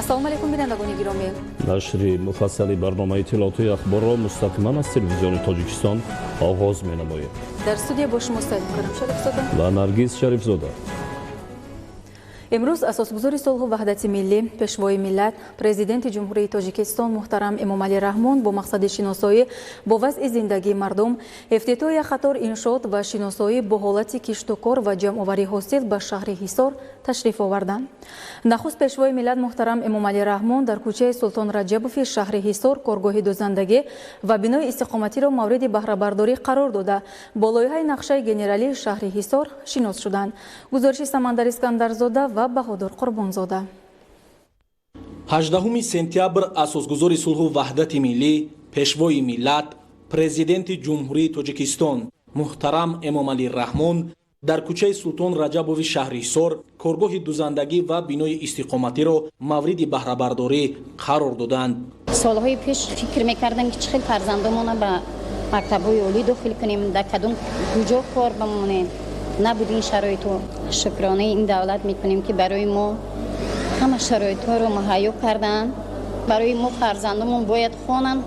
Ассалому алайкум, бинандагони гиромӣ. Нашри муфассали барномаи иттилоотии ахборро мустақиман аз телевизиони Тоҷикистон оғоз менамоем. Дар студия бо шумо Саид Мукаррам Шарифзода ва Наргиз Шарифзода. Имрӯз асосгузори сулҳу ваҳдати миллӣ, пешвои миллат, президенти Ҷумҳурии Тоҷикистон муҳтарам Эмомалӣ Раҳмон бо мақсади шиносоӣ бо вазъи зиндагии мардум, ифтитоҳи як қатор иншоот ва шиносоӣ бо ҳолати киштукор ва ҷамъоварии ҳосил ба шаҳри Ҳисор ташриф оварданд. Нахуст пешвои миллат муҳтарам Эмомалӣ Раҳмон дар кӯчаи Султон Раҷабови шаҳри Ҳисор коргоҳи дузандагӣ ва бинои истиқоматиро мавриди баҳрабардорӣ қарор дода, бо лоиҳаи нақшаи генералии шаҳри Ҳисор шинос шуданд. Гузориши Самандар Искандарзода ва Баҳодур Қурбонзода. 18 сентябр асосгузори сулҳу ваҳдати миллӣ, пешвои миллат, президенти Ҷумҳурии Тоҷикистон муҳтарам Эмомалӣ Раҳмон дар кӯчаи Султон Раҷабови шаҳри Ҳисор коргоҳи дузандагӣ ва бинои истиқоматиро мавриди баҳрабардорӣ қарор доданд. Солҳои пеш фикр мекардам, ки чӣ хел фарзандомона ба мактабҳои олӣ дохил кунем, дар кадом куҷо кор бимонем. Набуд ин шароитҳо. Шукронаи ин давлат мекунем, ки барои мо ҳама шароитҳоро муҳайё карданд. Барои мо фарзандомон бояд хонанд,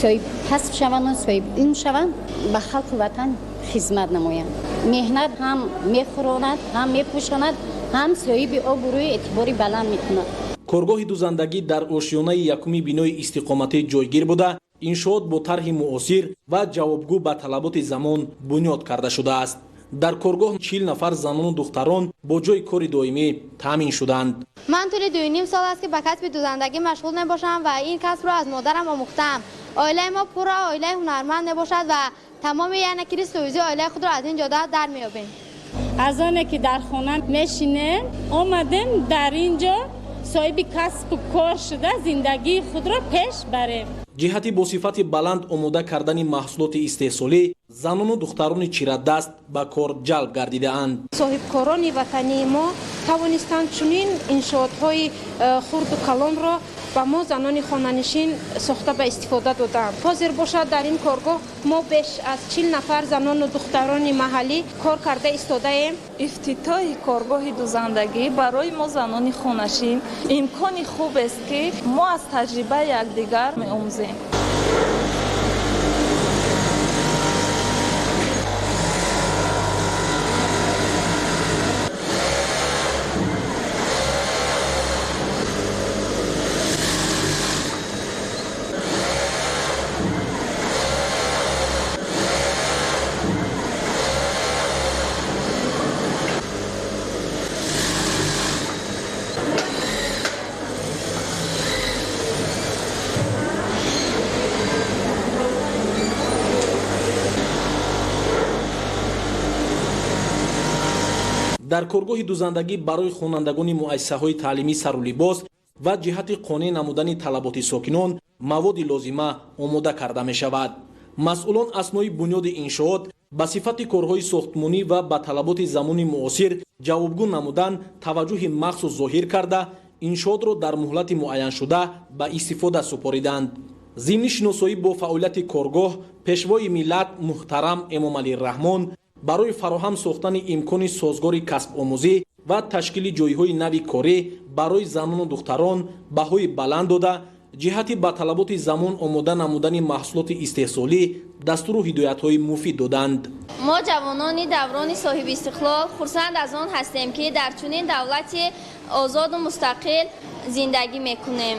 соҳиб касб шаванд, соҳиб илм шаванд, ба халқу ватан хизмат намоянд. Меҳнат ҳам мехӯронад, ҳам мепӯшонад, ҳам соҳиби обрӯи эътибори баланд мекунад. Коргоҳи дузандагӣ дар ошёнаи якуми бинои истиқоматӣ ҷойгир буда, иншоот бо тарҳи муосир ва ҷавобгӯ ба талаботи замон бунёд карда шудааст. Дар коргоҳ 40 нафар занону духтарон бо ҷойи кори доимӣ таъмин шуданд. Ман тӯли 2,5 сол аст, ки ба касби дузандагӣ машғул мебошам ва ин касбро аз модарам омӯхтаам. Оилаи мо пурра оилаи ҳунарманд мебошад ва тамоми яъне кирисӯзии оилаи худро аз ин ҷода дар меёбем. Аз оне ки дар хона мешинем, омадем дар ин ҷо соҳиби касбу кор шуда зиндагии худро пеш барем. Ҷиҳати бо сифати баланд омода кардани маҳсулоти истеҳсолӣ занону духтарони чирадаст ба кор ҷалб гардидаанд. Соҳибкорони ватании мо тавонистанд чунин иншоотҳои хурду калонро ба мо занони хонанишин сохта ба истифода доданд. Ҳозир бошад дар ин коргоҳ мо беш аз 40 нафар занону духтарони маҳаллӣ кор карда истодаем. Ифтитоҳи коргоҳи дузандагӣ барои мо занони хонашин имкони хубест, ки мо аз таҷрибаи якдигар меомӯзем. Дар коргоҳи дузандагӣ барои хонандагони муассисаҳои таълимӣ сару либос ва ҷиҳати қонеъ намудани талаботи сокинон маводи лозима омода карда мешавад. Масъулон аснои бунёди иншоот ба сифати корҳои сохтмонӣ ва ба талаботи замони муосир ҷавобгӯ намудан таваҷҷӯҳи махсус зоҳир карда, иншоотро дар муҳлати муайяншуда ба истифода супориданд. Зимни шиносоӣ бо фаъолияти коргоҳ пешвои миллат муҳтарам Эмомалӣ Раҳмон барои фароҳам сохтани имкони созгори касбомӯзӣ ва ташкили ҷойҳои нави корӣ барои занону духтарон баҳои баланд дода, ҷиҳати ба талаботи замон омода намудани маҳсулоти истеҳсолӣ дастуру ҳидоятҳои муфид доданд. Мо ҷавонони даврони соҳибистиқлол хурсанд аз он ҳастем, ки дар чунин давлати озоду мустақил зиндагӣ мекунем.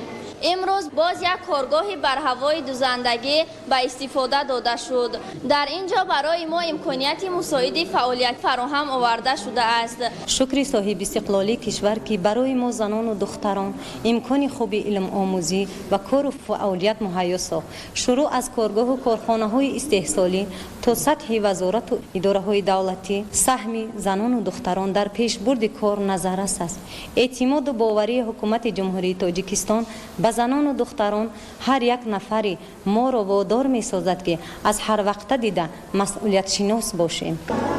Имрӯз боз як коргоҳи барҳавои дузандагӣ ба истифода дода шуд. Дар ин ҷо барои мо имконияти мусоиди фаъолият фароҳам оварда шудааст. Шукри соҳибистиқлолии кишвар, ки барои мо занону духтарон имкони хуби илмомӯзӣ ва кору фаъолият муҳайё сохт. Шурӯъ аз коргоҳу корхонаҳои истеҳсолӣ то сатҳи вазорату идораҳои давлатӣ саҳми занону духтарон дар пешбурди кор назаррас аст. Эътимоду боварии ҳукумати Ҷумҳурии Тоҷикистон ба занону духтарон ҳар як нафари моро водор месозад, ки аз ҳар вақта дида масъулиятшинос бошем.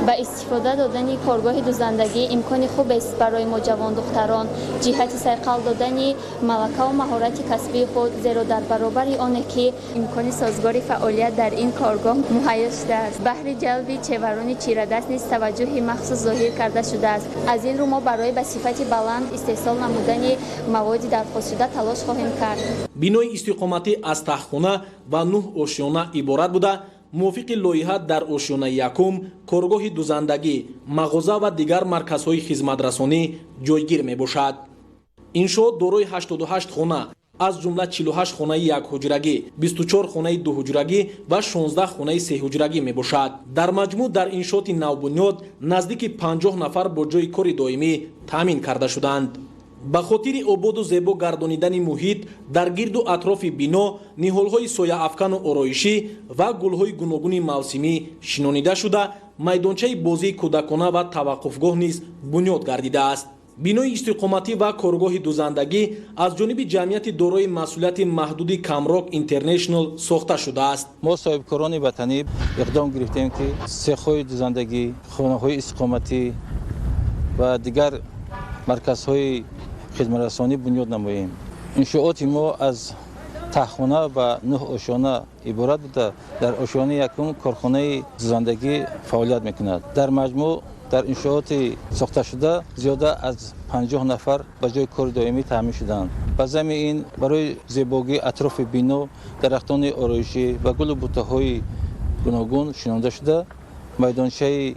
Ба истифода додани коргоҳи дузандагӣ имкони хубест барои мо ҷавондухтарон ҷиҳати сайқал додани малакаву маҳорати касбии худ, зеро дар баробари оне ки имкони созгори фаъолият дар ин коргоҳ муҳайё шудааст. шудааст. Баҳри ҷалби чеварони чирадаст низ таваҷҷӯҳи махсус зоҳир карда шудааст. Аз ин рӯ мо барои ба сифати баланд истеҳсол намудани маводи дархостшуда талош хоҳем кард. Бинои истиқоматӣ аз таҳхона ва 9 ошёна иборат буда, мувофиқи лоиҳа дар ошёнаи якум коргоҳи дузандагӣ, мағоза ва дигар марказҳои хизматрасонӣ ҷойгир мебошад. Иншоот дорои 88 хона, аз ҷумла 48 хонаи якҳуҷрагӣ, 24 хонаи дуҳуҷрагӣ ва 16 хонаи сеҳуҷрагӣ мебошад. Дар маҷмӯъ дар иншооти навбунёд наздики 50 нафар бо ҷойи кори доимӣ таъмин карда шуданд. Ба хотири ободу зебо гардонидани муҳит дар гирду атрофи бино ниҳолҳои сояафкану ороишӣ ва гулҳои гуногуни мавсимӣ шинонида шуда, майдончаи бозии кӯдакона ва таваққуфгоҳ низ бунёд гардидааст. Бинои истиқоматӣ ва коргоҳи дузандагӣ аз ҷониби ҷамъияти дорои масъулияти маҳдуди Камрок Интернешнл сохта шудааст. Мо соҳибкорони ватанӣ иқдом гирифтем, ки цехҳои дузандагӣ, хонаҳои истиқоматӣ ва дигар марказҳои хизматрасонӣ бунёд намоем. Иншооти мо аз таҳхона ва 9 ошёна иборат буда, дар ошёнаи якум корхонаи дузандагӣ фаъолият мекунад. Дар маҷмӯъ дар иншооти сохташуда зиёда аз 50 нафар ба ҷои кори доимӣ таъмин шуданд. Ба замми ин барои зебогии атрофи бино дарахтони ороишӣ ва гулу бутаҳои гуногун шинонда шуда, майдончаи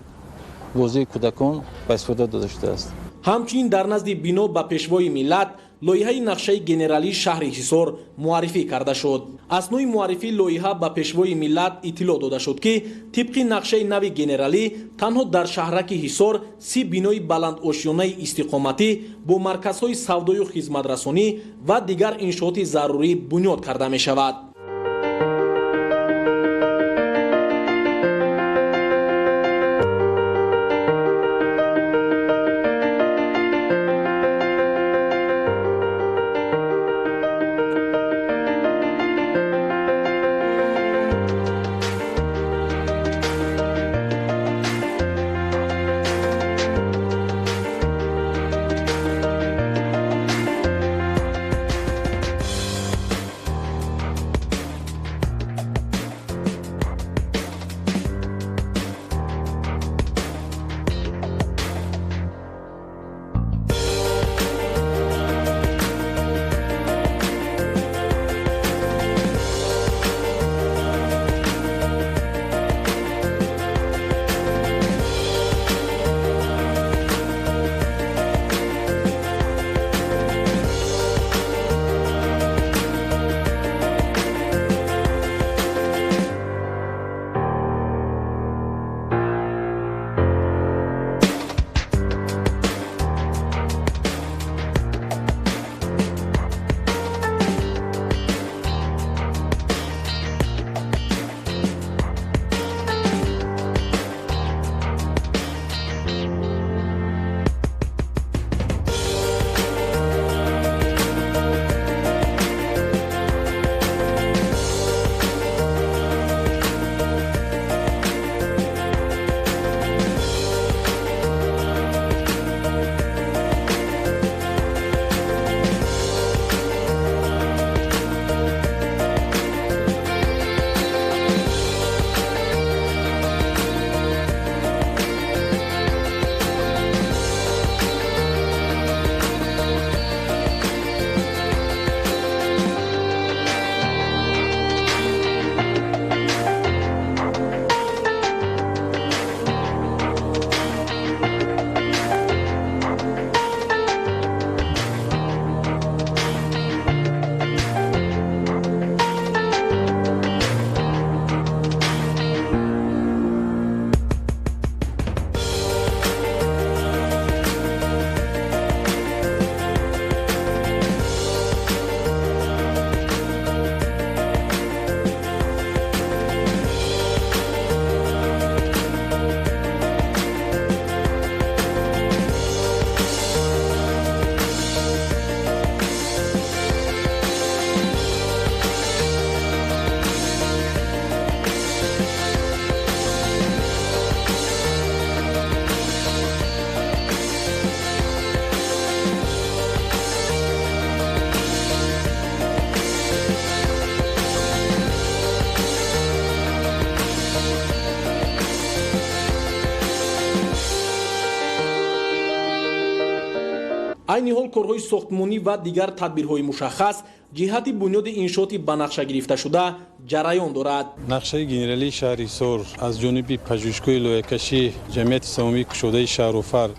бозии кӯдакон ба истифода дода шудааст. Ҳамчунин дар назди бино ба пешвои миллат лоиҳаи нақшаи генералии шаҳри Ҳисор муаррифӣ карда шуд. Аснои муаррифии лоиҳа ба пешвои миллат иттилоъ дода шуд, ки тибқи нақшаи нави генералӣ танҳо дар шаҳраки Ҳисор 30 бинои баландошёнаи истиқоматӣ бо марказҳои савдою хизматрасонӣ ва дигар иншооти зарурӣ бунёд карда мешавад. Айни ҳол корҳои сохтмонӣ ва дигар тадбирҳои мушаххас ҷиҳати бунёди иншооти ба нақша гирифташуда ҷараён дорад. Нақшаи генералии шаҳри Ҳисор аз ҷониби пажӯҳишгоҳи лоиҳакашии ҷамъияти саҳомии кушодаи шаҳруфар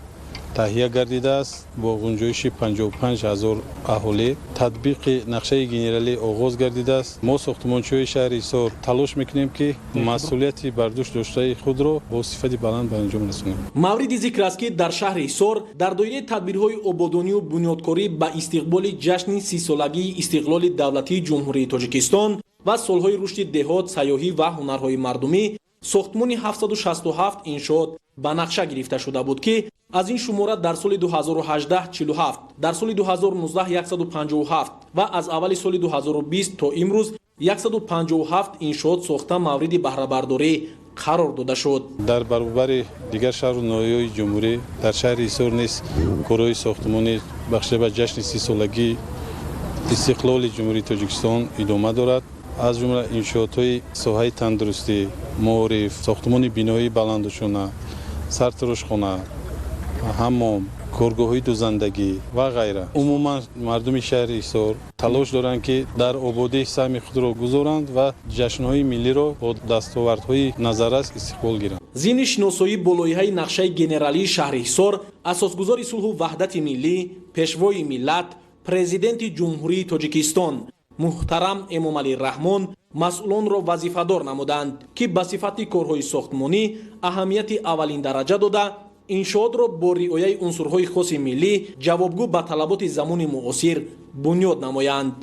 таҳия гардидааст бо гунҷоиши 55 ҳазор аҳолӣ. Татбиқи нақшаи генералӣ оғоз гардидааст. Мо сохтмончиҳои шаҳри Ҳисор талош мекунем, ки масъулияти бардӯш доштаи худро бо сифати баланд ба анҷом расонем. Мавриди зикр аст, ки дар шаҳри Ҳисор дар доираи тадбирҳои ободонию бунёдкорӣ ба истиқболи ҷашни 30-солагии истиқлоли давлатии Ҷумҳурии Тоҷикистон ва солҳои рушди деҳот, сайёҳӣ ва ҳунарҳои мардумӣ сохтмони 767 иншоот ба нақша гирифта шуда буд, ки аз ин шумора дар соли 2018 47, дар соли 2019 157 ва аз аввали соли 2020 то имрӯз 157 иншоот сохта мавриди баҳрабардорӣ қарор дода шуд. Дар баробари дигар шаҳру ноҳияҳои ҷумҳурӣ дар шаҳри Ҳисор низ корҳои сохтмонӣ бахшида ба ҷашни 30-солагии истиқлоли Ҷумҳурии Тоҷикистон идома дорад. Аз ҷумла иншоотҳои соҳаи тандурустӣ, маориф, сохтмони биноҳои баландошёна, сартарошхона, ҳаммом, коргоҳҳои дузандагӣ ва ғайра. Умуман мардуми шаҳри Ҳисор талош доранд, ки дар ободӣ саҳми худро гузоранд ва ҷашнҳои миллиро бо дастовардҳои назаррас истиқбол гиранд. Зимни шиносоӣ бо лоиҳаи нақшаи генералии шаҳри Ҳисор асосгузори сулҳу ваҳдати миллӣ, пешвои миллат, президенти Ҷумҳурии Тоҷикистон муҳтарам Эмомалӣ Раҳмон масъулонро вазифадор намуданд, ки ба сифати корҳои сохтмонӣ аҳамияти аввалин дараҷа дода, иншоотро бо риояи унсурҳои хоси миллӣ ҷавобгӯ ба талаботи замони муосир бунёд намоянд.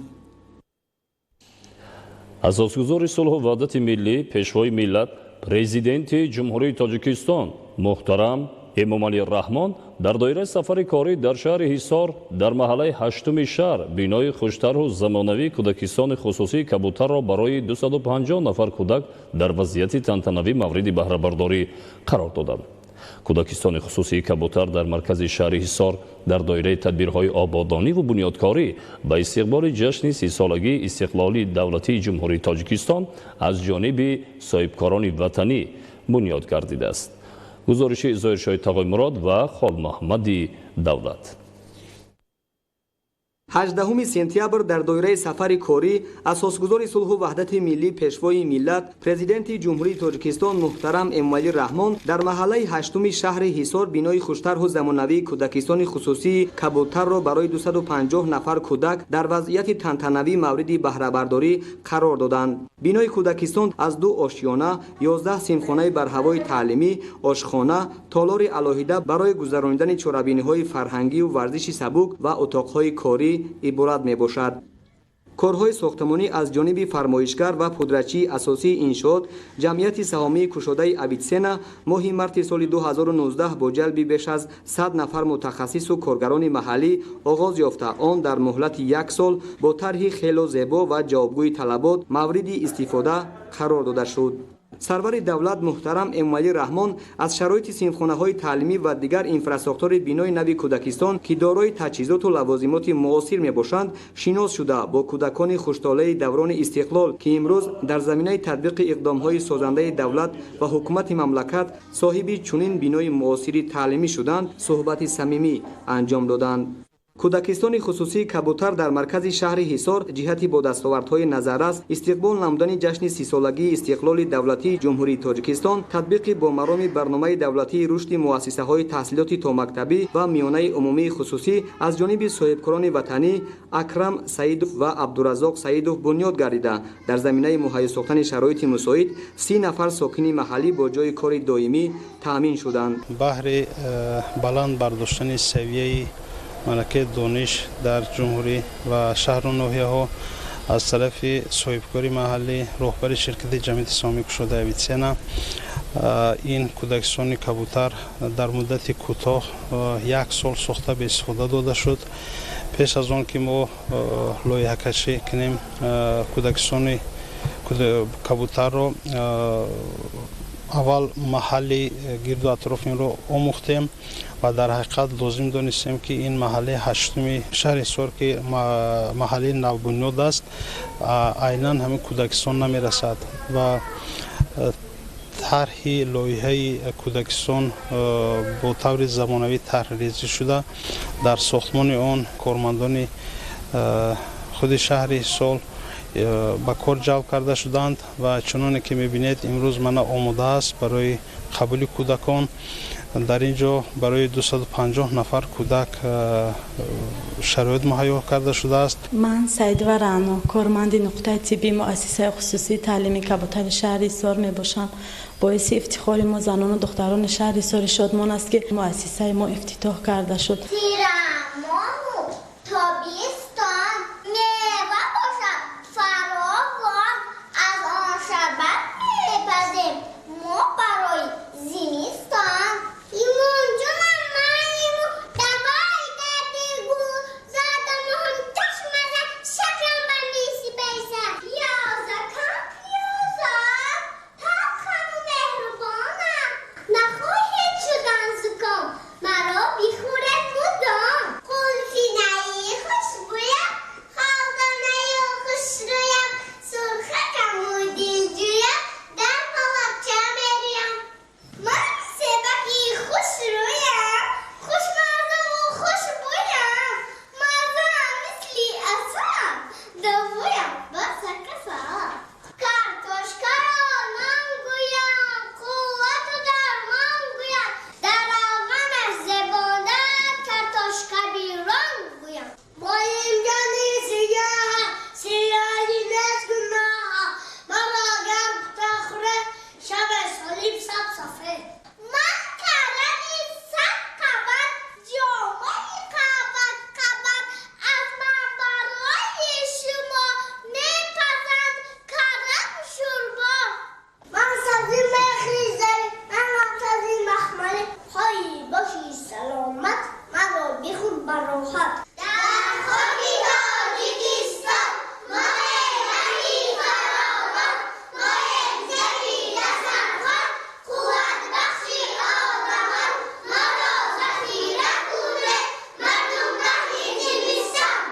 Асосгузори сулҳу ваҳдати миллӣ, пешвои миллат, президенти Ҷумҳурии Тоҷикистон муҳтарам Эмомалӣ Раҳмон дар доираи сафари корӣ дар шаҳри Ҳисор дар маҳаллаи ҳаштуми шаҳр бинои хуштарҳу замонавии кӯдакистони хусусии кабутарро барои 250 нафар кӯдак дар вазъияти тантанавӣ мавриди баҳрабардорӣ қарор доданд. Кӯдакистони хусусии кабутар дар маркази шаҳри Ҳисор дар доираи тадбирҳои ободониву бунёдкорӣ ба истиқболи ҷашни 30-солагии истиқлоли давлатии Ҷумҳурии Тоҷикистон аз ҷониби соҳибкорони ватанӣ бунёд гардидааст. Гузориши Зоҳиршоҳи Тағоймурод ва Холмаҳмади Давлат. 18 сентябр дар доираи сафари корӣ асосгузори сулҳу ваҳдати миллӣ, пешвои миллат, президенти Ҷумҳурии Тоҷикистон муҳтарам Эмомалӣ Раҳмон дар маҳаллаи ҳаштуми шаҳри Ҳисор бинои хуштарҳу замонавии кӯдакистони хусусии кабутарро барои 250 нафар кӯдак дар вазъияти тантанавӣ мавриди баҳрабардорӣ қарор доданд. Бинои кӯдакистон аз 2 ошёна, 11 синфхонаи барҳавои таълимӣ, ошхона, толори алоҳида барои гузаронидани чорабиниҳои фарҳангию варзиши сабук ва утоқҳои корӣ иборат мебошад. Корҳои сохтмонӣ аз ҷониби фармоишгар ва пудрачии асосии иншоот ҷамъияти саҳомии кушодаи Авитсена моҳи марти соли 2019 бо ҷалби беш аз 100 нафар мутахассису коргарони маҳаллӣ оғоз ёфта, он дар муҳлати як сол бо тарҳи хело зебо ва ҷавобгӯи талабот мавриди истифода қарор дода шуд. Сарвари давлат муҳтарам Эмомалӣ Раҳмон аз шароити синфхонаҳои таълимӣ ва дигар инфрасохтори бинои нави кӯдакистон, ки дорои таҷҳизоту лавозимоти муосир мебошанд, шинос шуда бо кӯдакони хуштолеи даврони истиқлол, ки имрӯз дар заминаи татбиқи иқдомҳои созандаи давлат ва ҳукумати мамлакат соҳиби чунин бинои муосири таълимӣ шуданд, суҳбати самимӣ анҷом доданд. Кӯдакистони хусусии кабутар дар маркази шаҳри Ҳисор ҷиҳати бо дастовардҳои назаррас истиқбол намудани ҷашни 30-солагии истиқлоли давлатии Ҷумҳурии Тоҷикистон, татбиқи бо мароми барномаи давлатии рушди муассисаҳои таҳсилоти томактабӣ ва миёнаи умумии хусусӣ аз ҷониби соҳибкорони ватанӣ Акрам Саидов ва Абдураззоқ Саидов бунёд гардида, дар заминаи муҳайё сохтани шароити мусоид 30 нафар сокини маҳаллӣ бо ҷойи кори доимӣ таъмин шуданд. Баҳри баланд бардоштани савияи малакаи дониш дар ҷумҳурӣ ва шаҳру ноҳияҳо аз тарафи соҳибкори маҳаллӣ, роҳбари ширкати ҷамъияти саҳомии кушодаи Авитсена ин кӯдакистони кабутар дар муддати кӯтоҳ як сол сохта ба истифода дода шуд. Пеш аз он ки мо лоиҳакашӣ кунем кӯдакистони кабутарро, аввал маҳалли гирду атрофи инро омӯхтем ва дар ҳақиқат лозим донистем, ки ин маҳаллаи ҳаштуми шаҳри Ҳисор, ки маҳаллаи навбунёд аст, айнан ҳамин кӯдакистон намерасад ва Тарҳи лоиҳаи кӯдакистон бо таври замонавӣ тарҳрезӣ шуда, дар сохтмони он кормандони худи шаҳри Ҳисор ба кор ҷалб карда шуданд ва чуноне ки мебинед, имрӯз мана омода аст барои қабули кӯдакон. Дар ин ҷо барои 250 нафар кӯдак шароит муҳайё карда шудааст. Ман Саидова Раъно, корманди нуқтаи тиббии муассисаи хусусии таълимии Каботари шаҳри Ҳисор мебошам. Боиси ифтихори мо, занону духтарони шаҳри Ҳисори шодмон аст, ки муассисаи мо ифтитоҳ карда шуд. Тирамоҳу тобистон мева бошад фаровон, аз он шарбат мепазем мо барои зимистон. Лимонҷонам ман лиму давай дарди гул задамоҳам чашмаза шакрам ба миси бейса пиёзакам пиёзак талхаму меҳрубонам нахоҳед шудан зуком маро бихӯред мудом. Қулфинаи хушбӯям, холдонаю хушрӯям, сурхакаму дилҷӯям, дар палакча мерӯям. Ман себаки хушрӯям, хушмаззаву хушбӯям, маззаам мисли асалам, довоям баса касалам. Картошкаро нон гӯям, қуввату дармон гӯям, дар равғанаш зебонда картошка бирон гӯям. Боимҷони сиёҳа, сиёҳи нест гуноҳа, маро гар пухта хӯре, шабе солим саб сафед. Ман карами сад қабат, ҷомаи қабат қабат, аз ман барои шумо мепазанд караму шӯрбо. Ман сабзи мехризарӣ, манам сабзи махмалӣ, хоҳӣ бошӣ саломат, маро бихӯр бароҳат. Дар хоки Тоҷикистон моем ҳамин фаровон, моем зеби дастархон, қувватбахши одамон, моро захира кунед мардум баҳри зимистон.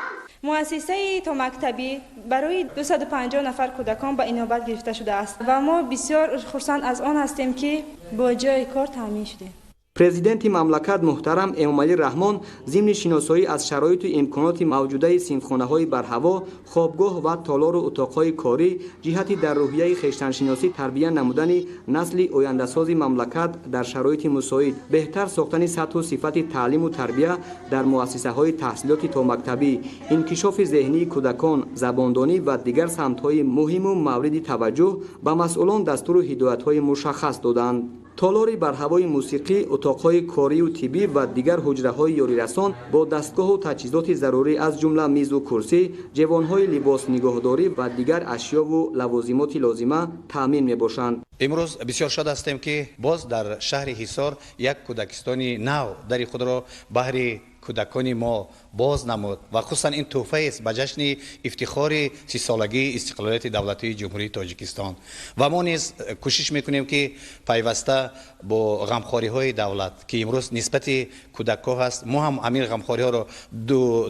Муассисаи томактабӣ барои 250 нафар кӯдакон ба инобат гирифта шудааст ва мо бисёр хурсанд аз он ҳастем, ки бо ҷойи кор таъмин шудем. Президенти мамлакат муҳтарам Эмомалӣ Раҳмон зимни шиносоӣ аз шароиту имконоти мавҷудаи синфхонаҳои барҳаво, хобгоҳ ва толору утоқҳои корӣ ҷиҳати дар рӯҳияи хештаншиносӣ тарбия намудани насли ояндасози мамлакат дар шароити мусоид, беҳтар сохтани сатҳу сифати таълиму тарбия дар муассисаҳои таҳсилоти томактабӣ, инкишофи зеҳнии кӯдакон, забондонӣ ва дигар самтҳои муҳиму мавриди таваҷҷӯҳ ба масъулон дастуру ҳидоятҳои мушаххас доданд. Толори барҳавои мусиқӣ, утоқҳои корию тиббӣ ва дигар ҳуҷраҳои ёрирасон бо дастгоҳу таҷҳизоти зарурӣ, аз ҷумла мизу курсӣ, ҷевонҳои либоснигоҳдорӣ ва дигар ашёву лавозимоти лозима таъмин мебошанд. Имрӯз бисёр шод ҳастем, ки боз дар шаҳри Ҳисор як кӯдакистони нав дари худро баҳри кӯдакони мо боз намуд ва хусусан ин тӯҳфаест ба ҷашни ифтихори 30-солагии истиқлолияти давлатии Ҷумҳурии Тоҷикистон. Ва мо низ кӯшиш мекунем, ки пайваста бо ғамхориҳои давлат, ки имрӯз нисбати кӯдакҳо ҳаст, мо ҳам ҳамин ғамхориҳоро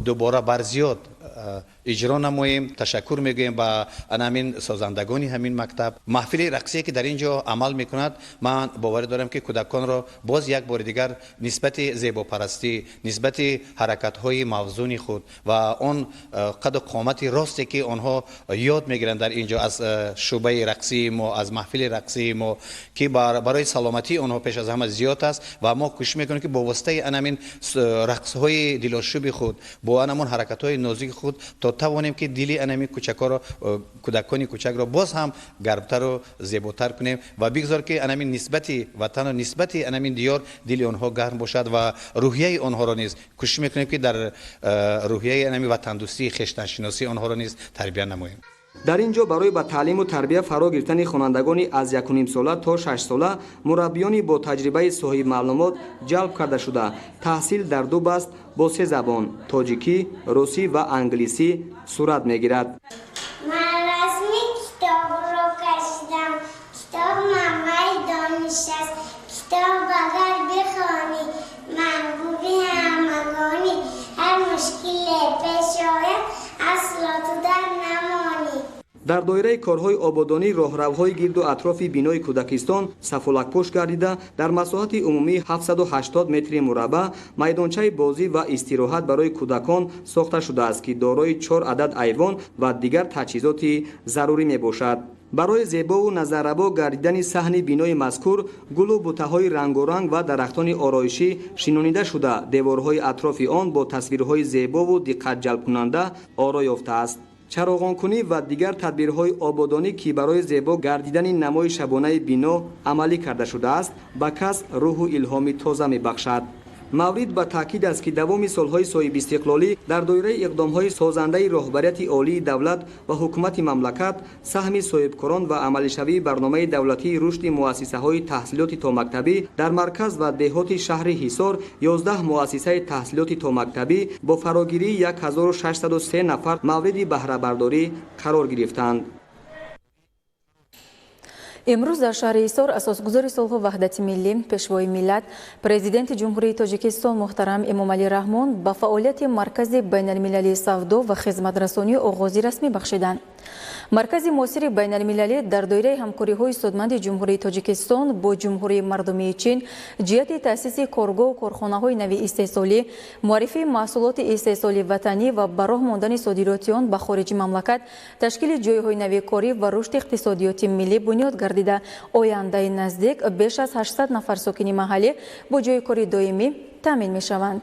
дубора барзиёд иҷро намоем. Ташаккур мегӯем ба ана ҳамин созандагони ҳамин мактаб. Маҳфили рақсие, ки дар ин ҷо амал мекунад, ман боварӣ дорам, ки кӯдаконро боз як бори дигар нисбати зебопарастӣ, нисбати ҳаракатҳои мавзуни худ ва он қаду қомати росте, ки онҳо ёд мегиранд дар ин ҷо аз шӯъбаи рақсии мо, аз маҳфили рақсии мо, ки барои саломатии онҳо пеш аз ҳама зиёд аст. Ва мо кӯшиш мекунем, ки бо воситаи анамин рақсҳои дилошӯби худ, бо анамон ҳаракатҳои нозуки худ то тавонем, ки дили анамин кӯчакҳоро, кӯдакони кӯчакро боз ҳам гармтару зеботар кунем ва бигзор, ки анамин нисбати ватану нисбати анамин диёр дили онҳо гарм бошад. Ва рӯҳияи онҳоро низ кӯшиш мекунем, ки дар рӯҳияи анами ватандӯстии, хештаншиносӣ онҳоро низ тарбия намоем. Дар ин ҷо барои ба таълиму тарбия фаро гирифтани хонандагони аз 1,5 сола то 6 сола мураббиёни бо таҷрибаи соҳибмаълумот ҷалб карда шуда, таҳсил дар ду баст бо се забон тоҷикӣ, русӣ ва англисӣ сурат мегирад. Ман расми китобро кашидам. Китоб манбаи дониш аст. Китоб агар бихонӣ, маҳбуби ҳамагонӣ, ҳар мушкиле пеш ояд, асло ту дар намонӣ. Дар доираи корҳои ободонӣ роҳравҳои гирду атрофи бинои кӯдакистон сафолакпӯш гардида, дар масоҳати умумии 780 метри мураббаъ майдончаи бозӣ ва истироҳат барои кӯдакон сохта шудааст, ки дорои 4 адад айвон ва дигар таҷҳизоти зарурӣ мебошад. Барои зебову назаррабо гардидани саҳни бинои мазкур гулу бутаҳои рангоранг ва дарахтони ороишӣ шинонида шуда, деворҳои атрофи он бо тасвирҳои зебову диққатҷалбкунанда оро ёфтааст. Чароғонкунӣ ва дигар тадбирҳои ободонӣ, ки барои зебо гардидани намои шабонаи бино амалӣ карда шудааст, ба кас рӯҳу илҳоми тоза мебахшад. Маврид ба таъкид аст, ки давоми солҳои соҳибистиқлолӣ дар доираи иқдомҳои созандаи роҳбарияти олии давлат ва ҳукумати мамлакат, саҳми соҳибкорон ва амалишавии барномаи давлатии рушди муассисаҳои таҳсилоти томактабӣ дар марказ ва деҳоти шаҳри Ҳисор 11 муассисаи таҳсилоти томактабӣ бо фарогирии 1603 нафар мавриди баҳрабардорӣ қарор гирифтанд. Имрӯз дар шаҳри Ҳисор асосгузори сулҳу ваҳдати миллӣ, пешвои миллат, президенти Ҷумҳурии Тоҷикистон муҳтарам Эмомалӣ Раҳмон ба фаъолияти Маркази байналмилалии савдо ва хизматрасонӣ оғози расмӣ бахшиданд. Маркази муосири байналмилалӣ дар доираи ҳамкориҳои судманди Ҷумҳурии Тоҷикистон бо Ҷумҳурии Мардумии Чин ҷиҳати таъсиси коргоҳу корхонаҳои нави истеҳсолӣ, муаррифии маҳсулоти истеҳсоли ватанӣ ва ба роҳ мондани содироти он ба хориҷи мамлакат, ташкили ҷойҳои нави корӣ ва рушди иқтисодиёти миллӣ бунёд гардида, ояндаи наздик беш аз 800 нафар сокини маҳаллӣ бо ҷойи кори доимӣ таъмин мешаванд.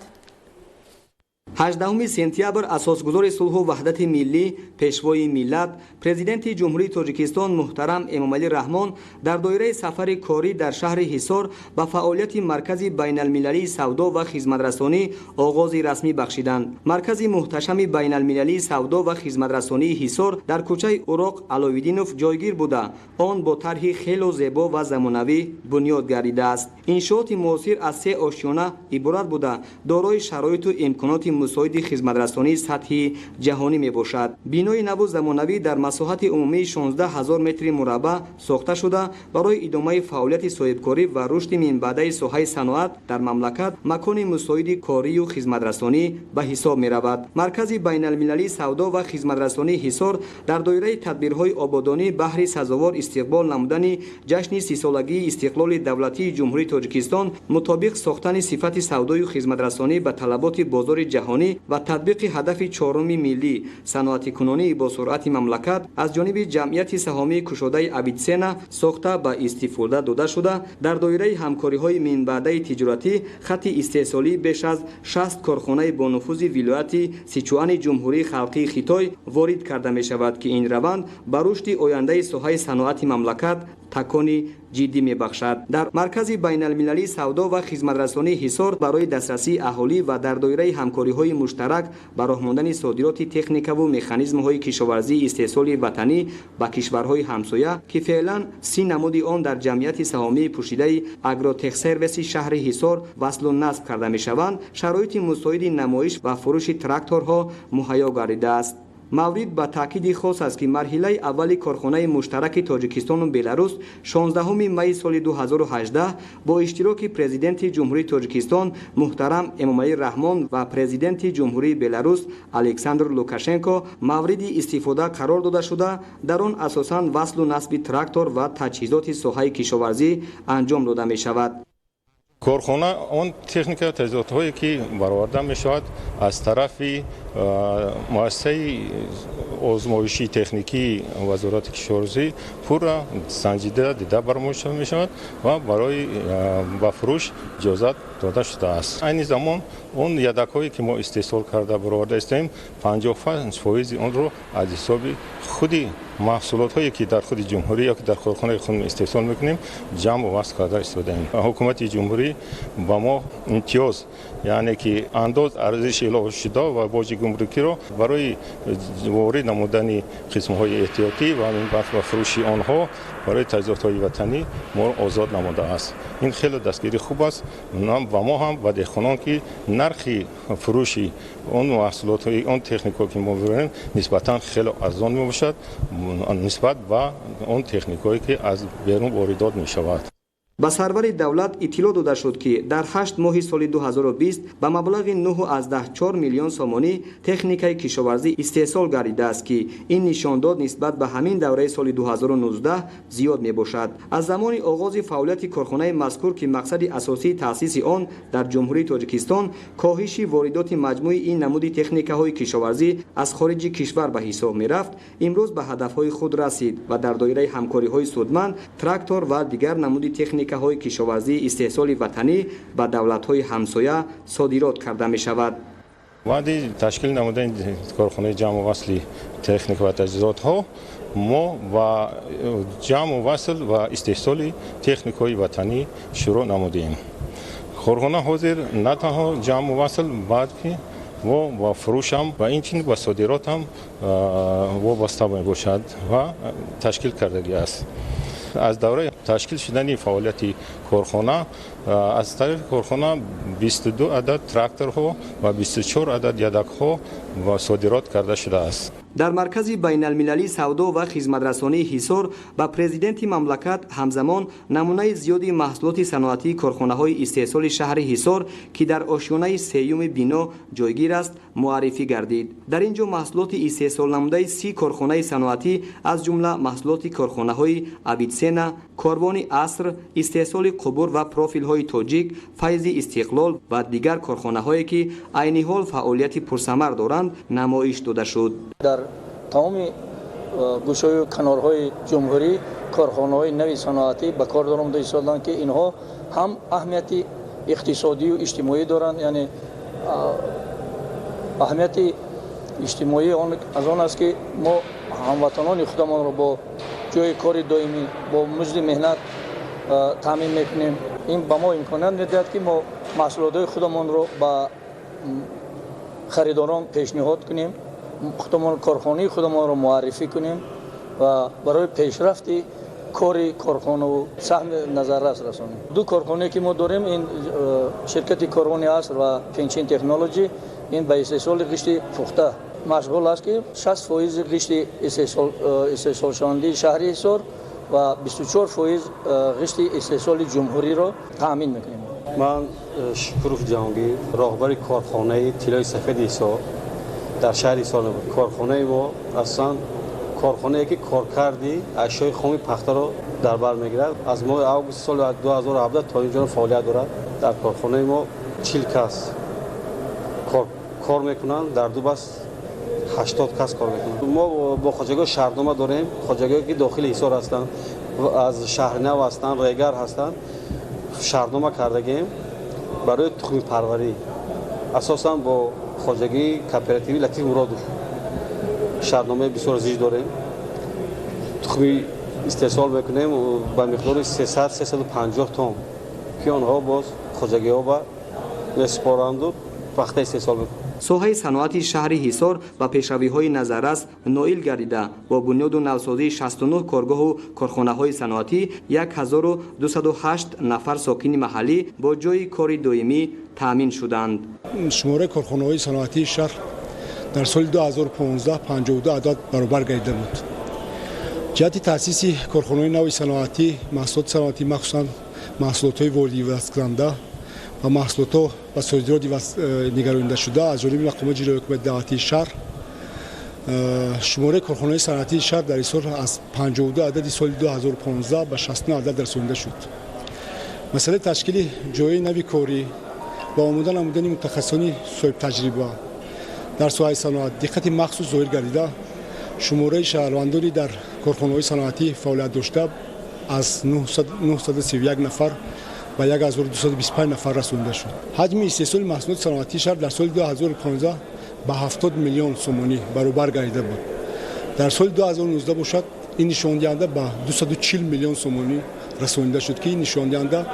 18 сентябр асосгузори сулҳу ваҳдати миллӣ, пешвои миллат, президенти Ҷумҳурии Тоҷикистон муҳтарам Эмомалӣ Раҳмон дар доираи сафари корӣ дар шаҳри Ҳисор ба фаъолияти Маркази байналмилалии савдо ва хизматрасонӣ оғози расмӣ бахшиданд. Маркази муҳташами байналмилалии савдо ва хизматрасонии Ҳисор дар кӯчаи Уроқ Аловиддинов ҷойгир буда, он бо тарҳи хело зебо ва замонавӣ бунёд гардидааст. Иншооти муосир аз 3 ошёна иборат буда, дорои шароиту имконоти мусоиди хизматрасонии сатҳи ҷаҳонӣ мебошад. Бинои наву замонавӣ дар масоҳати умумии 16 000 метри мураббаъ сохта шуда, барои идомаи фаъолияти соҳибкорӣ ва рушди минбаъдаи соҳаи саноат дар мамлакат макони мусоиди корию хизматрасонӣ ба ҳисоб меравад. Маркази байналмилалии савдо ва хизматрасонии Ҳисор дар доираи тадбирҳои ободонӣ баҳри сазовор истиқбол намудани ҷашни 30-солагии истиқлоли давлатии Ҷумҳурии Тоҷикистон мутобиқ сохтани сифати савдою хизматрасонӣ ба талаботи бозори ҷаҳонӣ ва татбиқи ҳадафи чоруми миллӣ саноатикунонии босуръати мамлакат аз ҷониби ҷамъияти саҳомии кушодаи Авитсена сохта ба истифода дода шуда, дар доираи ҳамкориҳои минбаъдаи тиҷоратӣ хатти истеҳсолии беш аз 60 корхонаи бонуфузи вилояти Сичуани Ҷумҳурии Халқии Хитой ворид карда мешавад, ки ин раванд ба рушди ояндаи соҳаи саноати мамлакат такони ҷиддӣ мебахшад. Дар Маркази байналмилалии савдо ва хизматрасонии Ҳисор барои дастрасии аҳолӣ ва дар доираи ҳамкориҳои муштарак ба роҳ мондани содироти техникаву механизмҳои кишоварзии истеҳсоли ватанӣ ба кишварҳои ҳамсоя, ки феълан 30 намуди он дар ҷамъияти саҳомии пӯшидаи Агротехсервиси шаҳри Ҳисор васлу насб карда мешаванд, шароити мусоиди намоиш ва фурӯши тракторҳо муҳайё гардидааст. Маврид ба таъкиди хос аст, ки марҳилаи аввали корхонаи муштараки Тоҷикистону Беларус 16 майи соли 2018 бо иштироки президенти Ҷумҳурии Тоҷикистон муҳтарам Эмомалӣ Раҳмон ва президенти Ҷумҳурии Беларус Александр Лукашенко мавриди истифода қарор дода шуда, дар он асосан васлу насби трактор ва таҷҳизоти соҳаи кишоварзӣ анҷом дода мешавад. Корхона он техника таҷҳизотҳое ки бароварда мешавад аз тарафи муассисаи озмоишии техникии Вазорати кишоварзӣ пурра санҷида дида баромада мешавад ва барои ба фурӯш иҷозат дода шудааст. Айни замон он ядакҳое ки мо истеҳсол карда бароварда истоем, 55% онро аз ҳисоби худи маҳсулотҳое ки дар худи ҷумҳурӣ ё ки дар корхонаи худ истеҳсол мекунем, ҷамъу васл карда истодаем. Ҳукумати ҷумҳурӣ ба мо имтиёз, яъне ки андоз, арзиши иловашуда ва боҷи гумрукиро барои ворид намудани қисмҳои эҳтиётӣ ва ба фурӯши онҳо барои таҷҳизотҳои ватанӣ моро озод намудааст. Ин хеле дастгирии хуб аст ва мо ҳам ба деҳқонон, ки нархи фурӯши он маҳсулотҳои он техникҳо ки мо мебарем нисбатан хеле арзон мебошад нисбат ба он техникҳое ки аз берун воридот мешавад. Ба сарвари давлат иттилоъ дода шуд, ки дар 8 моҳи соли 2020 ба маблағи 9,4 миллион сомонӣ техникаи кишоварзӣ истеҳсол гардидааст, ки ин нишондод нисбат ба ҳамин давраи соли 2019 зиёд мебошад. Аз замони оғози фаъолияти корхонаи мазкур, ки мақсади асосии таъсиси он дар Ҷумҳурии Тоҷикистон коҳиши воридоти маҷмӯи ин намуди техникаҳои кишоварзӣ аз хориҷи кишвар ба ҳисоб мерафт, имрӯз ба ҳадафҳои худ расид ва дар доираи ҳамкориҳои судманд трактор ва дигар намуди техникаҳои кишоварзии истеҳсоли ватанӣ ба давлатҳои ҳамсоя содирот карда мешавад. Баъди ташкил намудани корхонаи ҷамъу васли техника ва таҷҳизотҳо мо ба ҷамъу васл ва истеҳсоли техникаҳои ватанӣ шурӯъ намудем. Корхона ҳозир на танҳо ҷамъу васл, балки мо ба фурӯшам ва инчунин ба содиротам вобаста мебошад ва ташкил кардагӣ аст. Аз давраи ташкил шудани фаъолияти корхона аз тарафи корхона 22 адад тракторҳо ва 24 адад ядакҳо содирот карда шудааст. Дар маркази байналмилалии савдо ва хизматрасонии Ҳисор ба президенти мамлакат ҳамзамон намунаи зиёди маҳсулоти саноатии корхонаҳои истеҳсоли шаҳри Ҳисор, ки дар ошёнаи сеюми бино ҷойгир аст, муаррифӣ гардид. Дар ин ҷо маҳсулоти истеҳсолнамудаи 30 корхонаи саноатӣ, аз ҷумла маҳсулоти корхонаҳои Авитсена, Корвони аср, истеҳсоли қубур ва профилҳои тоҷик, Файзи Истиқлол ва дигар корхонаҳое, ки айни ҳол фаъолияти пурсамар доранд, намоиш дода шуд. Дар тамоми гӯшаю канорҳои ҷумҳурӣ корхонаҳои нави саноатӣ ба кор даромада истоданд, ки инҳо ҳам аҳамияти иқтисодию иҷтимоӣ доранд. Яъне аҳамияти иҷтимоии он аз он аст, ки мо ҳамватанони худамонро бо ҷои кори доимӣ, бо музди меҳнат таъмин мекунем. Ин ба мо имконият медиҳад, ки мо маҳсулотҳои худамонро ба харидорон пешниҳод кунем, худамон корхонаи худамонро муаррифӣ кунем ва барои пешрафти кори корхонаву саҳми назаррас расонем. Ду корхонае, ки мо дорем, ин ширкати Корвони аср ва Пенчин Технологи, ин ба истеҳсоли ғишти пухта машғул аст, ки 60% ғишти истеҳсолшавандаи шаҳри Ҳисор ва 24% ғишти истеҳсоли ҷумҳуриро таъмин мекунем. Ман Шукуров Ҷаҳонгир, роҳбари корхонаи тиллои сафеди Ҳисор дар шаҳри Ҳисор. Корхонаи мо аслан корхонае, ки коркарди ашёи хоми пахтаро дар бар мегирад. Аз моҳи августи соли 2017 то ин ҷо фаъолият дорад. Дар корхонаи мо 40 кас кор мекунанд, дар ду баст 80 кас кор мекунанд. Мо бо хоҷагиҳо шаҳрнома дорем, хоҷагиҳое, ки дохили Ҳисор ҳастанд, аз шаҳринав ҳастанд, Регар ҳастанд, шаҳрнома кардагием барои тухмипарварӣ, асосан бо хоҷагии кооперативи Латиф Муродов шаҳрномаи бисёр зич дорем. Тухми истеҳсол мекунем ба миқдори 300-350 тонн, ки онҳо боз хоҷагиҳо ба месупоранду пахта истеҳсол мекунанд. Соҳаи саноати шаҳри Ҳисор ба пешравиҳои назаррас ноил гардида, бо бунёду навсозии 69 коргоҳу корхонаҳои саноатӣ 1208 нафар сокини маҳаллӣ бо ҷойи кори доимӣ таъмин шуданд. Шумораи корхонаҳои саноатии шаҳр дар соли 2015 52 адад баробар гардида буд. Ҷиҳати таъсиси корхонаҳои нави саноатӣ, маҳсулоти саноатӣ, махсусан маҳсулотҳои воридивасткунанда ва маҳсулотҳо ба содироти нигаронидашуда аз ҷониби мақомоти иҷроияи ҳукумати давлатии шаҳр, шумораи корхонаҳои саноатии шаҳр дар Ҳисор аз 52 адади соли 2015 ба 69 адад расонида шуд. Масъалаи ташкили ҷойи нави корӣ ва омода намудани мутахассисони соҳибтаҷриба дар соҳаи саноат диққати махсус зоҳир гардида, шумораи шаҳрвандони дар корхонаҳои саноатӣ фаъолият дошта аз 931 нафар ба 1225 нафар расонида шуд. Ҳаҷми истеҳсоли маҳсулоти саноатии шаҳр дар соли 2015 ба 70 миллион сомонӣ баробар гардида буд. Дар соли 2019 бошад, ин нишондиҳанда ба 240 миллион сомонӣ расонида шуд, ки ин нишондиҳанда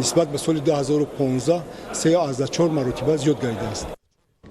нисбат ба соли 2015 3,4 маротиба зиёд гардидааст.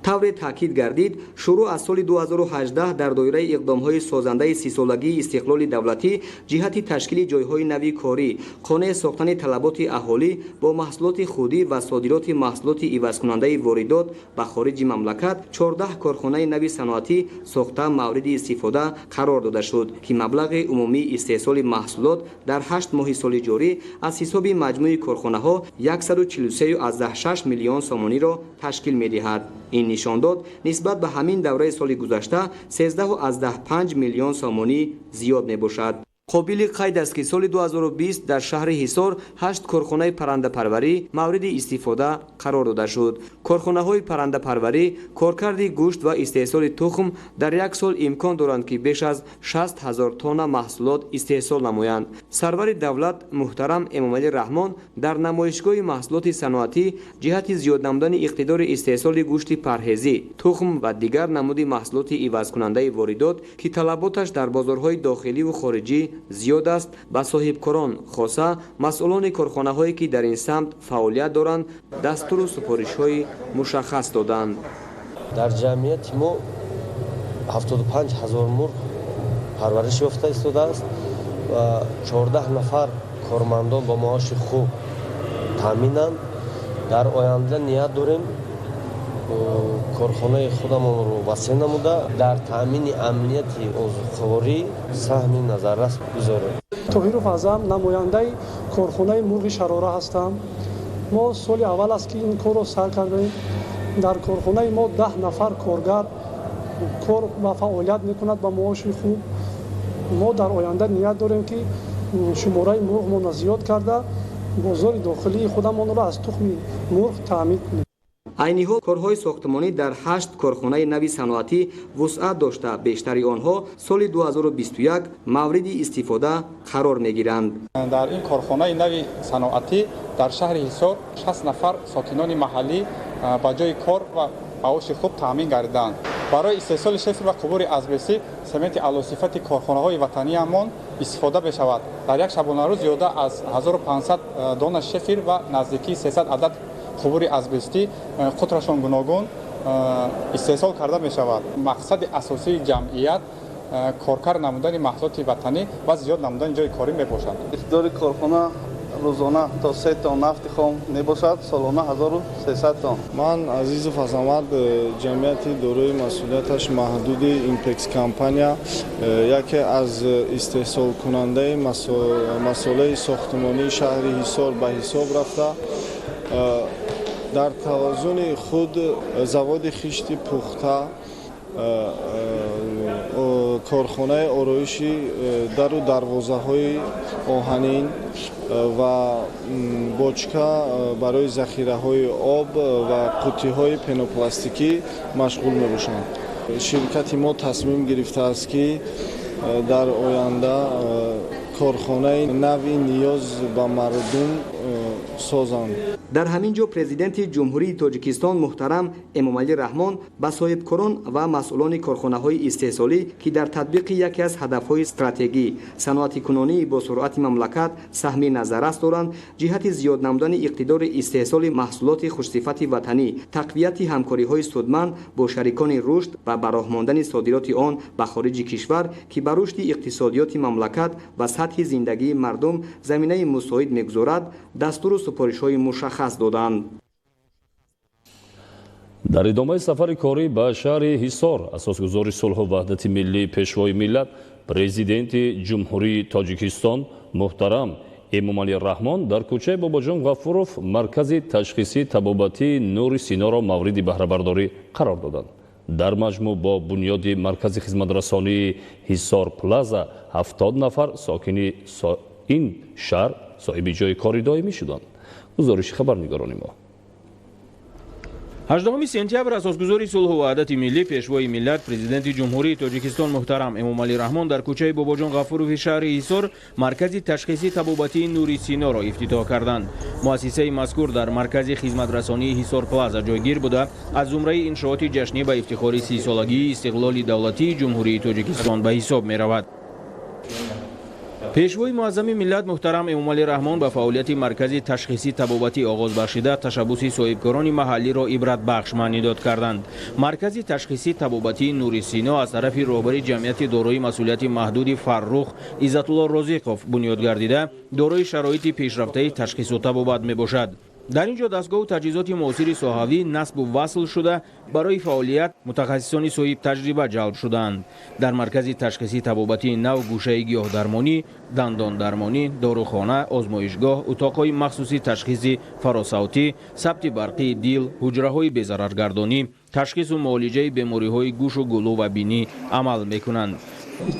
Тавре таъкид гардид, шурӯъ аз соли 2018 дар доираи иқдомҳои созандаи 30-солагии истиқлоли давлатӣ ҷиҳати ташкили ҷойҳои нави корӣ, қонеъ сохтани талаботи аҳолӣ бо маҳсулоти худӣ ва содироти маҳсулоти ивазкунандаи воридот ба хориҷи мамлакат 14 корхонаи нави саноатӣ сохта мавриди истифода қарор дода шуд, ки маблағи умумии истеҳсоли маҳсулот дар 8 моҳи соли ҷорӣ аз ҳисоби маҷмӯи корхонаҳо 143,6 миллион сомониро ташкил медиҳад. Ин нишондод нисбат ба ҳамин давраи соли гузашта 13,5 миллион сомонӣ зиёд мебошад. Қобили қайд аст, ки соли 2020 дар шаҳри Ҳисор 8 корхонаи паррандапарварӣ мавриди истифода қарор дода шуд. Корхонаҳои паррандапарварӣ, коркарди гӯшт ва истеҳсоли тухм дар як сол имкон доранд, ки беш аз 60 ҳазор тонна маҳсулот истеҳсол намоянд. Сарвари давлат муҳтарам Эмомалӣ Раҳмон дар намоишгоҳи маҳсулоти саноатӣ ҷиҳати зиёд намудани иқтидори истеҳсоли гӯшти парҳезӣ, тухм ва дигар намуди маҳсулоти ивазкунандаи воридот, ки талаботаш дар бозорҳои дохиливу хориҷӣ зиёд аст, ба соҳибкорон, хоса масъулони корхонаҳое, ки дар ин самт фаъолият доранд, дастуру супоришҳои мушаххас доданд. Дар ҷамъияти мо 75 ҳазор мурғ парвариш ёфта истодааст ва 14 нафар кормандон бо маоши хуб таъминанд. Дар оянда ният дорем корхонаи худамонро васеъ намуда, дар таъмини амнияти озуқаворӣ саҳми назаррас гузорем. Тоҳиров Аъзам, намояндаи корхонаи мурғи Шарора ҳастам. Мо соли аввал аст, ки ин корро сар кардаем. Дар корхонаи мо 10 нафар коргар кор ва фаъолият мекунад ба маоши хуб. Мо дар оянда ният дорем, ки шумораи мурғмонро зиёд карда, бозори дохилии худамонро аз тухми мурғ таъмин кунем. Айни ҳол корҳои сохтмонӣ дар 8 корхонаи нави саноатӣ вусъат дошта, бештари онҳо соли 2021 мавриди истифода қарор мегиранд. Дар ин корхонаи нави саноатӣ дар шаҳри Ҳисор 60 нафар сокинони маҳаллӣ ба ҷои кор ва маоши хуб таъмин гардиданд. Барои истеҳсоли шефр ва қубури азбестӣ сементи аълосифати корхонаҳои ватаниамон истифода мешавад. Дар як шабонарӯз зиёда аз 1500 дона шефир ва наздикии 300 адад қубури азбестӣ қутрашон гуногун истеҳсол карда мешавад. Мақсади асосии ҷамъият коркард намудани маҳсулоти ватанӣ ва зиёд намудани ҷои корӣ мебошад. Иқтидори корхона рӯзона то 3 тонна нафти хом мебошад, солона 1300 тонна. Ман Азизов Азамат, ҷамъияти дорои масъулияташ маҳдуди Импекс компания, яке аз истеҳсолкунандаи масолеҳи сохтмонии шаҳри Ҳисор ба ҳисоб рафта, дар тавозуни худ заводи хишти пухта, корхонаи ороиши дару дарвозаҳои оҳанин ва бочка барои захираҳои об ва қуттиҳои пенопластикӣ машғул мебошанд. Ширкати мо тасмим гирифтааст, ки дар оянда корхонаи нави ниёз ба мардум созанд. Дар ҳамин ҷо Президенти Ҷумҳурии Тоҷикистон муҳтарам Эмомалӣ Раҳмон ба соҳибкорон ва масъулони корхонаҳои истеҳсолӣ, ки дар татбиқи яке аз ҳадафҳои стратегӣ саноатикунонии босуръати мамлакат саҳми назаррас доранд, ҷиҳати зиёд намудани иқтидори истеҳсоли маҳсулоти хушсифати ватанӣ, тақвияти ҳамкориҳои судманд бо шарикони рушд ва ба роҳ мондани содироти он ба хориҷи кишвар, ки ба рушди иқтисодиёти мамлакат ва сатҳи зиндагии мардум заминаи мусоид мегузорад, дастуру супоришҳои мушаххас доданд. Дар идомаи сафари корӣ ба шаҳри Ҳисор асосгузори сулҳу ваҳдати миллӣ, Пешвои миллат, Президенти Ҷумҳурии Тоҷикистон муҳтарам Эмомалӣ Раҳмон дар кӯчаи Бобоҷон Ғафуров маркази ташхисии табобатии Нури Синоро мавриди баҳрабардорӣ қарор доданд. Дар маҷмӯъ бо бунёди маркази хизматрасонии Ҳисор Плаза 70 нафар сокини ин шаҳр соҳиби ҷои кори доимӣ шуданд. Гузориши хабарнигорони мо. 18 сентябр асосгузори сулҳу ваҳдати миллӣ, Пешвои миллат, Президенти Ҷумҳурии Тоҷикистон муҳтарам Эмомалӣ Раҳмон дар кӯчаи Бобоҷон Ғафурови шаҳри Ҳисор маркази ташхисии табобатии Нури Синоро ифтитоҳ карданд. Муассисаи мазкур дар маркази хизматрасонии Ҳисор Плаза ҷойгир буда, аз зумраи иншооти ҷашнӣ ба ифтихори 30-солагии истиқлоли давлатии Ҷумҳурии Тоҷикистон ба ҳисоб меравад. Пешвои муаззами миллат муҳтарам Эмомалӣ Раҳмон ба фаъолияти маркази ташхисӣ табобатӣ оғоз бахшида, ташаббуси соҳибкорони маҳаллиро ибратбахш маънидод карданд. Маркази ташхисӣ табобатии Нури Сино аз тарафи роҳбари ҷамъияти дорои масъулияти маҳдуди Фаррух Иззатулло Розиқов бунёд гардида, дорои шароити пешрафтаи ташхису табобат мебошад. Дар ин ҷо дастгоҳу таҷҳизоти муосири соҳавӣ насбу васл шуда, барои фаъолият мутахассисони соҳибтаҷриба ҷалб шудаанд. Дар маркази ташхисӣ табобатии нав гӯшаи гиёҳдармонӣ, дандондармонӣ, дорухона, озмоишгоҳ, утоқҳои махсуси ташхиси фаросавтӣ, сабти барқии дил, ҳуҷраҳои безараргардонӣ, ташхису муолиҷаи бемориҳои гӯшу гулӯ ва бинӣ амал мекунанд.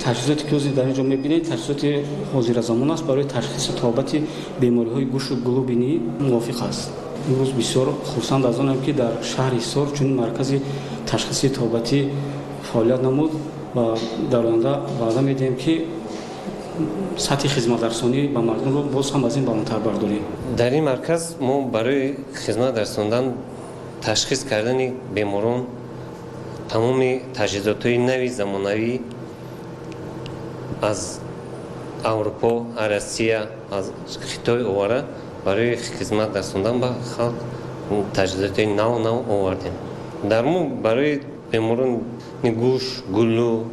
Таҷҳизоте ки ҳозир дар ин ҷо мебинед, таҷҳизоти ҳозиразамон аст, барои ташхису табобати бемориҳои гӯшу гулӯ бинӣ мувофиқ аст. Имрӯз бисёр хурсанд аз онам, ки дар шаҳри Ҳисор чунин маркази ташхисии табобатӣ фаъолият намуд ва дар оянда ваъда медиҳем, ки сатҳи хизматрасонӣ ба мардумро боз ҳам аз ин баландтар бардорем. Дар ин марказ мо барои хизмат расондан, ташхис кардани беморон тамоми таҷҳизотҳои нави замонавӣ аз Аврупо, аз Россия, аз Хитой овара барои хизмат расондан ба халқ таҷҳизоти нав нав овардем. Дар мо барои беморони гӯш, гулӯ,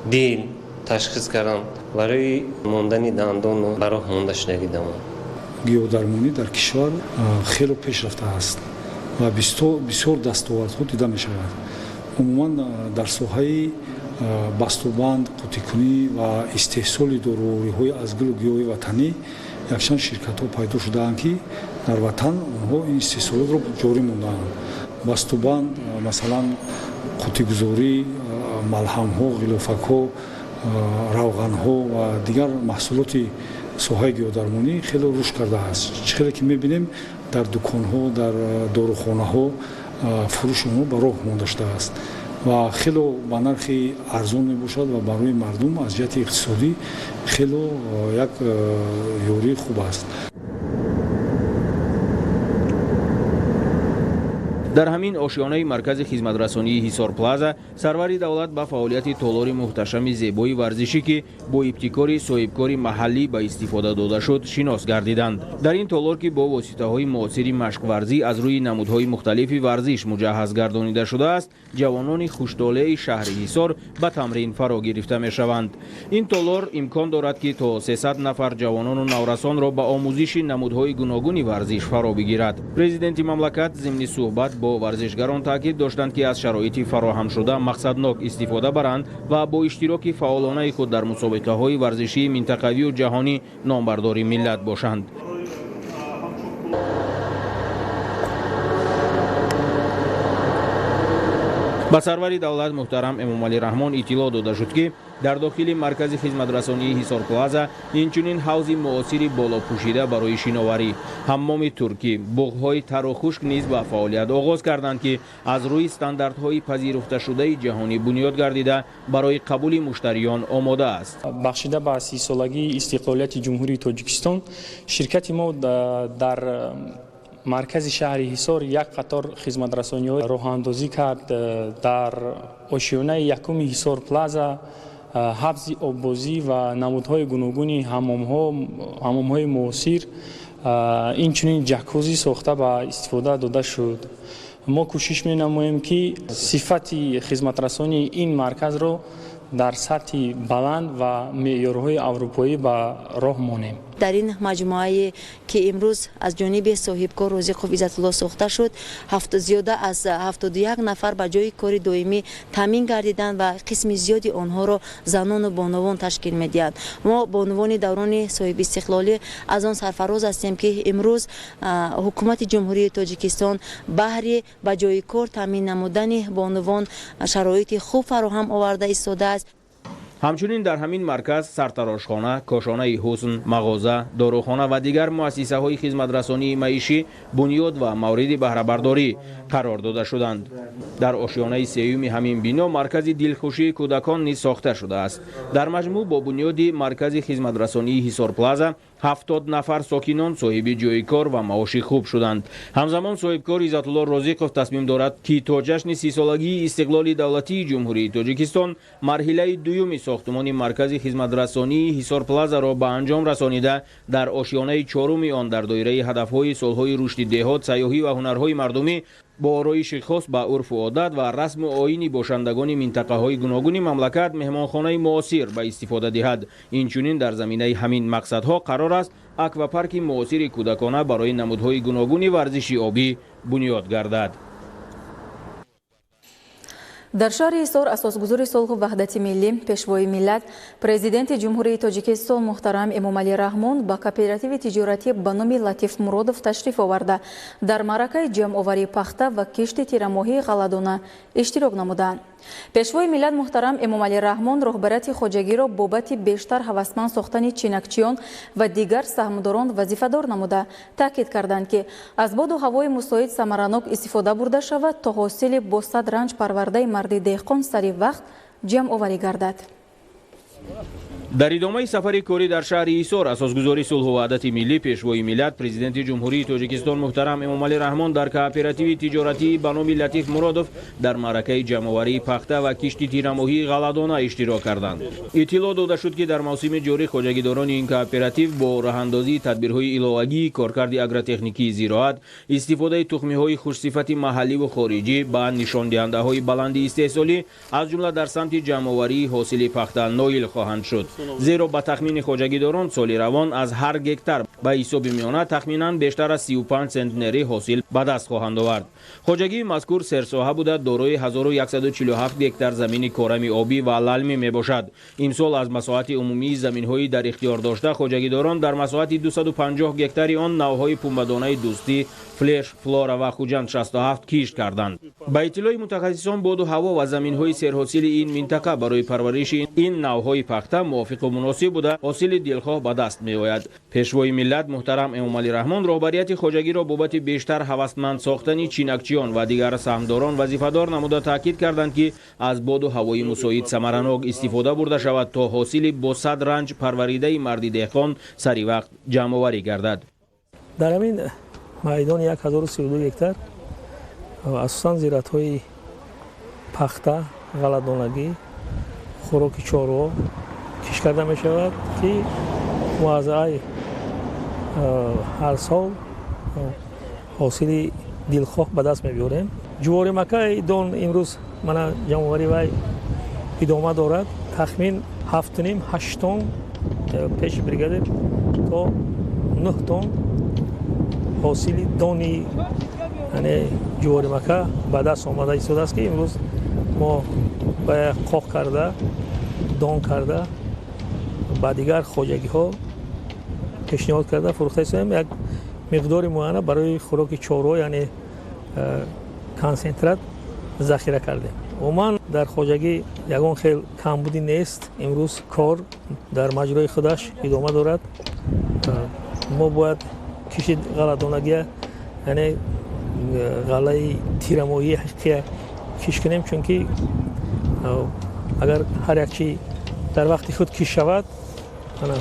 дил ташхис кардан, барои мондани дандону ба роҳ монда шудагӣ дамон. Гиёҳдармонӣ дар кишвар хело пеш рафтааст ва бисёр дастовардҳо дида мешавад. Умуман дар соҳаи бастубанд, қутикунӣ ва истеҳсоли дорувориҳои аз гулу гиёҳи ватанӣ якчанд ширкатҳо пайдо шудаанд, ки дар ватан онҳо ин истеҳсолотро ҷорӣ мондаанд. Бастубанд, масалан, қутигузорӣ, малҳамҳо, ғилофакҳо, равғанҳо ва дигар маҳсулоти соҳаи гиёҳдармонӣ хеле рушд кардааст. Чӣ хеле ки мебинем, дар дуконҳо, дар дорухонаҳо фурӯши онҳо ба роҳ монда шудааст ва хело ба нархи арзон мебошад ва барои мардум аз ҷиҳати иқтисодӣ хело як ёрии хуб аст. Дар ҳамин ошёнаи маркази хизматрасонии Ҳисор Плаза сарвари давлат ба фаъолияти толори муҳташами зебои варзишӣ, ки бо ибтикори соҳибкори маҳаллӣ ба истифода дода шуд, шинос гардиданд. Дар ин толор, ки бо воситаҳои муосири машқварзӣ аз рӯи намудҳои мухталифи варзиш муҷаҳҳаз гардонида шудааст, ҷавонони хуштолеи шаҳри Ҳисор ба тамрин фаро гирифта мешаванд. Ин толор имкон дорад, ки то 300 нафар ҷавонону наврасонро ба омӯзиши намудҳои гуногуни варзиш фаро бигирад. Президенти мамлакат зимни суҳбат бо варзишгарон таъкид доштанд, ки аз шароити фароҳамшуда мақсаднок истифода баранд ва бо иштироки фаъолонаи худ дар мусобиқаҳои варзишии минтақавию ҷаҳонӣ номбардори миллат бошанд. Ба сарвари давлат муҳтарам Эмомалӣ Раҳмон иттилоъ дода шуд, ки дар дохили маркази хизматрасонии Ҳисор Плаза инчунин ҳавзи муосири болопӯшида барои шиноварӣ, ҳаммоми туркӣ, буғҳои тару хушк низ ба фаъолият оғоз карданд, ки аз рӯи стандартҳои пазируфташудаи ҷаҳонӣ бунёд гардида, барои қабули муштариён омода аст. Бахшида ба 30-солагии истиқлолияти Ҷумҳурии Тоҷикистон, ширкати мо дар маркази шаҳри Ҳисор як қатор хизматрасониҳо роҳандозӣ кард. Дар ошёнаи якуми Ҳисор Плаза ҳавзи оббозӣ ва намудҳои гуногуни ҳаммомҳои муосир, инчунин ҷакузи сохта ба истифода дода шуд. Мо кӯшиш менамоем, ки сифати хизматрасонии ин марказро дар сатҳи баланд ва меъёрҳои аврупоӣ ба роҳ монем. Дар ин маҷмӯае, ки имрӯз аз ҷониби соҳибкор Розиқов Иззатулло сохта шуд, зиёда аз 71 нафар ба ҷои кори доимӣ таъмин гардиданд ва қисми зиёди онҳоро занону бонувон ташкил медиҳанд. Мо бонувони даврони соҳибистиқлолӣ аз он сарфароз ҳастем, ки имрӯз ҳукумати Ҷумҳурии Тоҷикистон баҳри ба ҷои кор таъмин намудани бонувон шароити хуб фароҳам оварда истодааст. Ҳамчунин дар ҳамин марказ сартарошхона, кошонаи ҳусн, мағоза, дорухона ва дигар муассисаҳои хизматрасонии маишӣ бунёд ва мавриди баҳрабардорӣ қарор дода шуданд. Дар ошёнаи сеюми ҳамин бино маркази дилхушии кӯдакон низ сохта шудааст. Дар маҷмӯъ бо бунёди маркази хизматрасонии Ҳисор Плаза 70 нафар сокинон соҳиби ҷойи кор ва маоши хуб шуданд. Ҳамзамон соҳибкор Иззатулло Розиқов тасмим дорад, ки то ҷашни 30-солагии истиқлоли давлатии Ҷумҳурии Тоҷикистон марҳилаи дуюми сохтумони маркази хизматрасонии Ҳисор Плазаро ба анҷом расонида, дар ошёнаи чоруми он дар доираи ҳадафҳои солҳои рушди деҳот, сайёҳӣ ва ҳунарҳои мардумӣ бо ороиши хос ба урфу одат ва расму оини бошандагони минтақаҳои гуногуни мамлакат меҳмонхонаи муосир ба истифода диҳад. Инчунин дар заминаи ҳамин мақсадҳо қарор аст аквапарки муосири кӯдакона барои намудҳои гуногуни варзиши обӣ бунёд гардад. Дар шаҳри Ҳисор асосгузори сулҳу ваҳдати миллӣ, Пешвои миллат, Президенти Ҷумҳурии Тоҷикистон муҳтарам Эмомалӣ Раҳмон ба кооперативи тиҷоратӣ ба номи Латиф Муродов ташриф оварда, дар маъракаи ҷамъоварии пахта ва кишти тирамоҳии ғалладона иштирок намуданд. Пешвои миллат муҳтарам Эмомалӣ Раҳмон роҳбарияти хоҷагиро бобати бештар ҳавасманд сохтани чинакчиён ва дигар саҳмдорон вазифадор намуда, таъкид карданд, ки аз боду ҳавои мусоид самаранок истифода бурда шавад, то ҳосили бо сад ранҷ парвардаи марди деҳқон сари вақт ҷамъоварӣ гардад. Дар идомаи сафари корӣ дар шаҳри Ҳисор асосгузори сулҳу ваҳдати миллӣ, Пешвои миллат, Президенти Ҷумҳурии Тоҷикистон муҳтарам Эмомалӣ Раҳмон дар кооперативи тиҷоратии ба номи Латиф Муродов дар маъракаи ҷамъоварии пахта ва кишти тирамоҳии ғалладона иштирок карданд. Иттилоъ дода шуд, ки дар мавсими ҷорӣ хоҷагидорони ин кооператив бо роҳандозии тадбирҳои иловагии коркарди агротехникии зироат, истифодаи тухмиҳои хушсифати маҳалливу хориҷӣ ба нишондиҳандаҳои баланди истеҳсолӣ, аз ҷумла дар самти ҷамъоварии ҳосили пахта ноил хоҳанд шуд. Зеро ба тахмини хоҷагидорон соли равон аз ҳар гектар ба ҳисоби миёна тахминан бештар аз 35 центнери ҳосил ба даст хоҳанд овард. Хоҷагии мазкур серсоҳа буда, дорои 1147 гектар замини корами обӣ ва лалмӣ мебошад. Имсол аз масоҳати умумии заминҳои дар ихтиёр дошта хоҷагидорон дар масоҳати 250 гектари он навъҳои пумбадонаи дӯстӣ, флеш, флора ва Хуҷанд 67 кишт карданд. Ба иттилои мутахассисон, боду ҳаво ва заминҳои серҳосили ин минтақа барои парвариши ин навъҳои пахта мувофиқу муносиб буда, ҳосили дилхоҳ ба даст меояд. Пешвои миллат муҳтарам Эмомалӣ Раҳмон роҳбарияти хоҷагиро бобати бештар ҳавасманд сохтани чинакчиён ва дигар саҳмдорон вазифадор намуда, таъкид карданд, ки аз боду ҳавои мусоид самаранок истифода бурда шавад, то ҳосили бо сад ранҷ парваридаи марди деҳқон сари вақт ҷамъоварӣ гардад. Дар ҳамин майдони 1032 гектар асосан зироатҳои пахта, ғалладонагӣ, хӯроки чорво кишт карда мешавад, ки мо аз ай ҳар сол ҳосили дилхоҳ ба даст мебиёрем. Ҷувори макаи дон имрӯз мана ҷамъоварӣ вай идома дорад. Тахмин 7,5-8 тонн пеши бригадир то 9 тонн ҳосили дони, яъне ҷувори мака ба даст омада истодааст, ки имрӯз мо ба қоқ карда, дон карда ба дигар хоҷагиҳо пешниҳод карда фурӯхта истодаем. Як миқдори муайяна барои хӯроки чорво, яъне консентрат захира кардем. Умуман дар хоҷагӣ ягон хел камбудӣ нест. Имрӯз кор дар маҷрои худаш идома дорад. Мо бояд кишти ғалладонагия, яъне ғаллаи тирамоҳии ҳақиқия кишт кунем, чунки агар ҳар як чи дар вақти худ кишт шавад,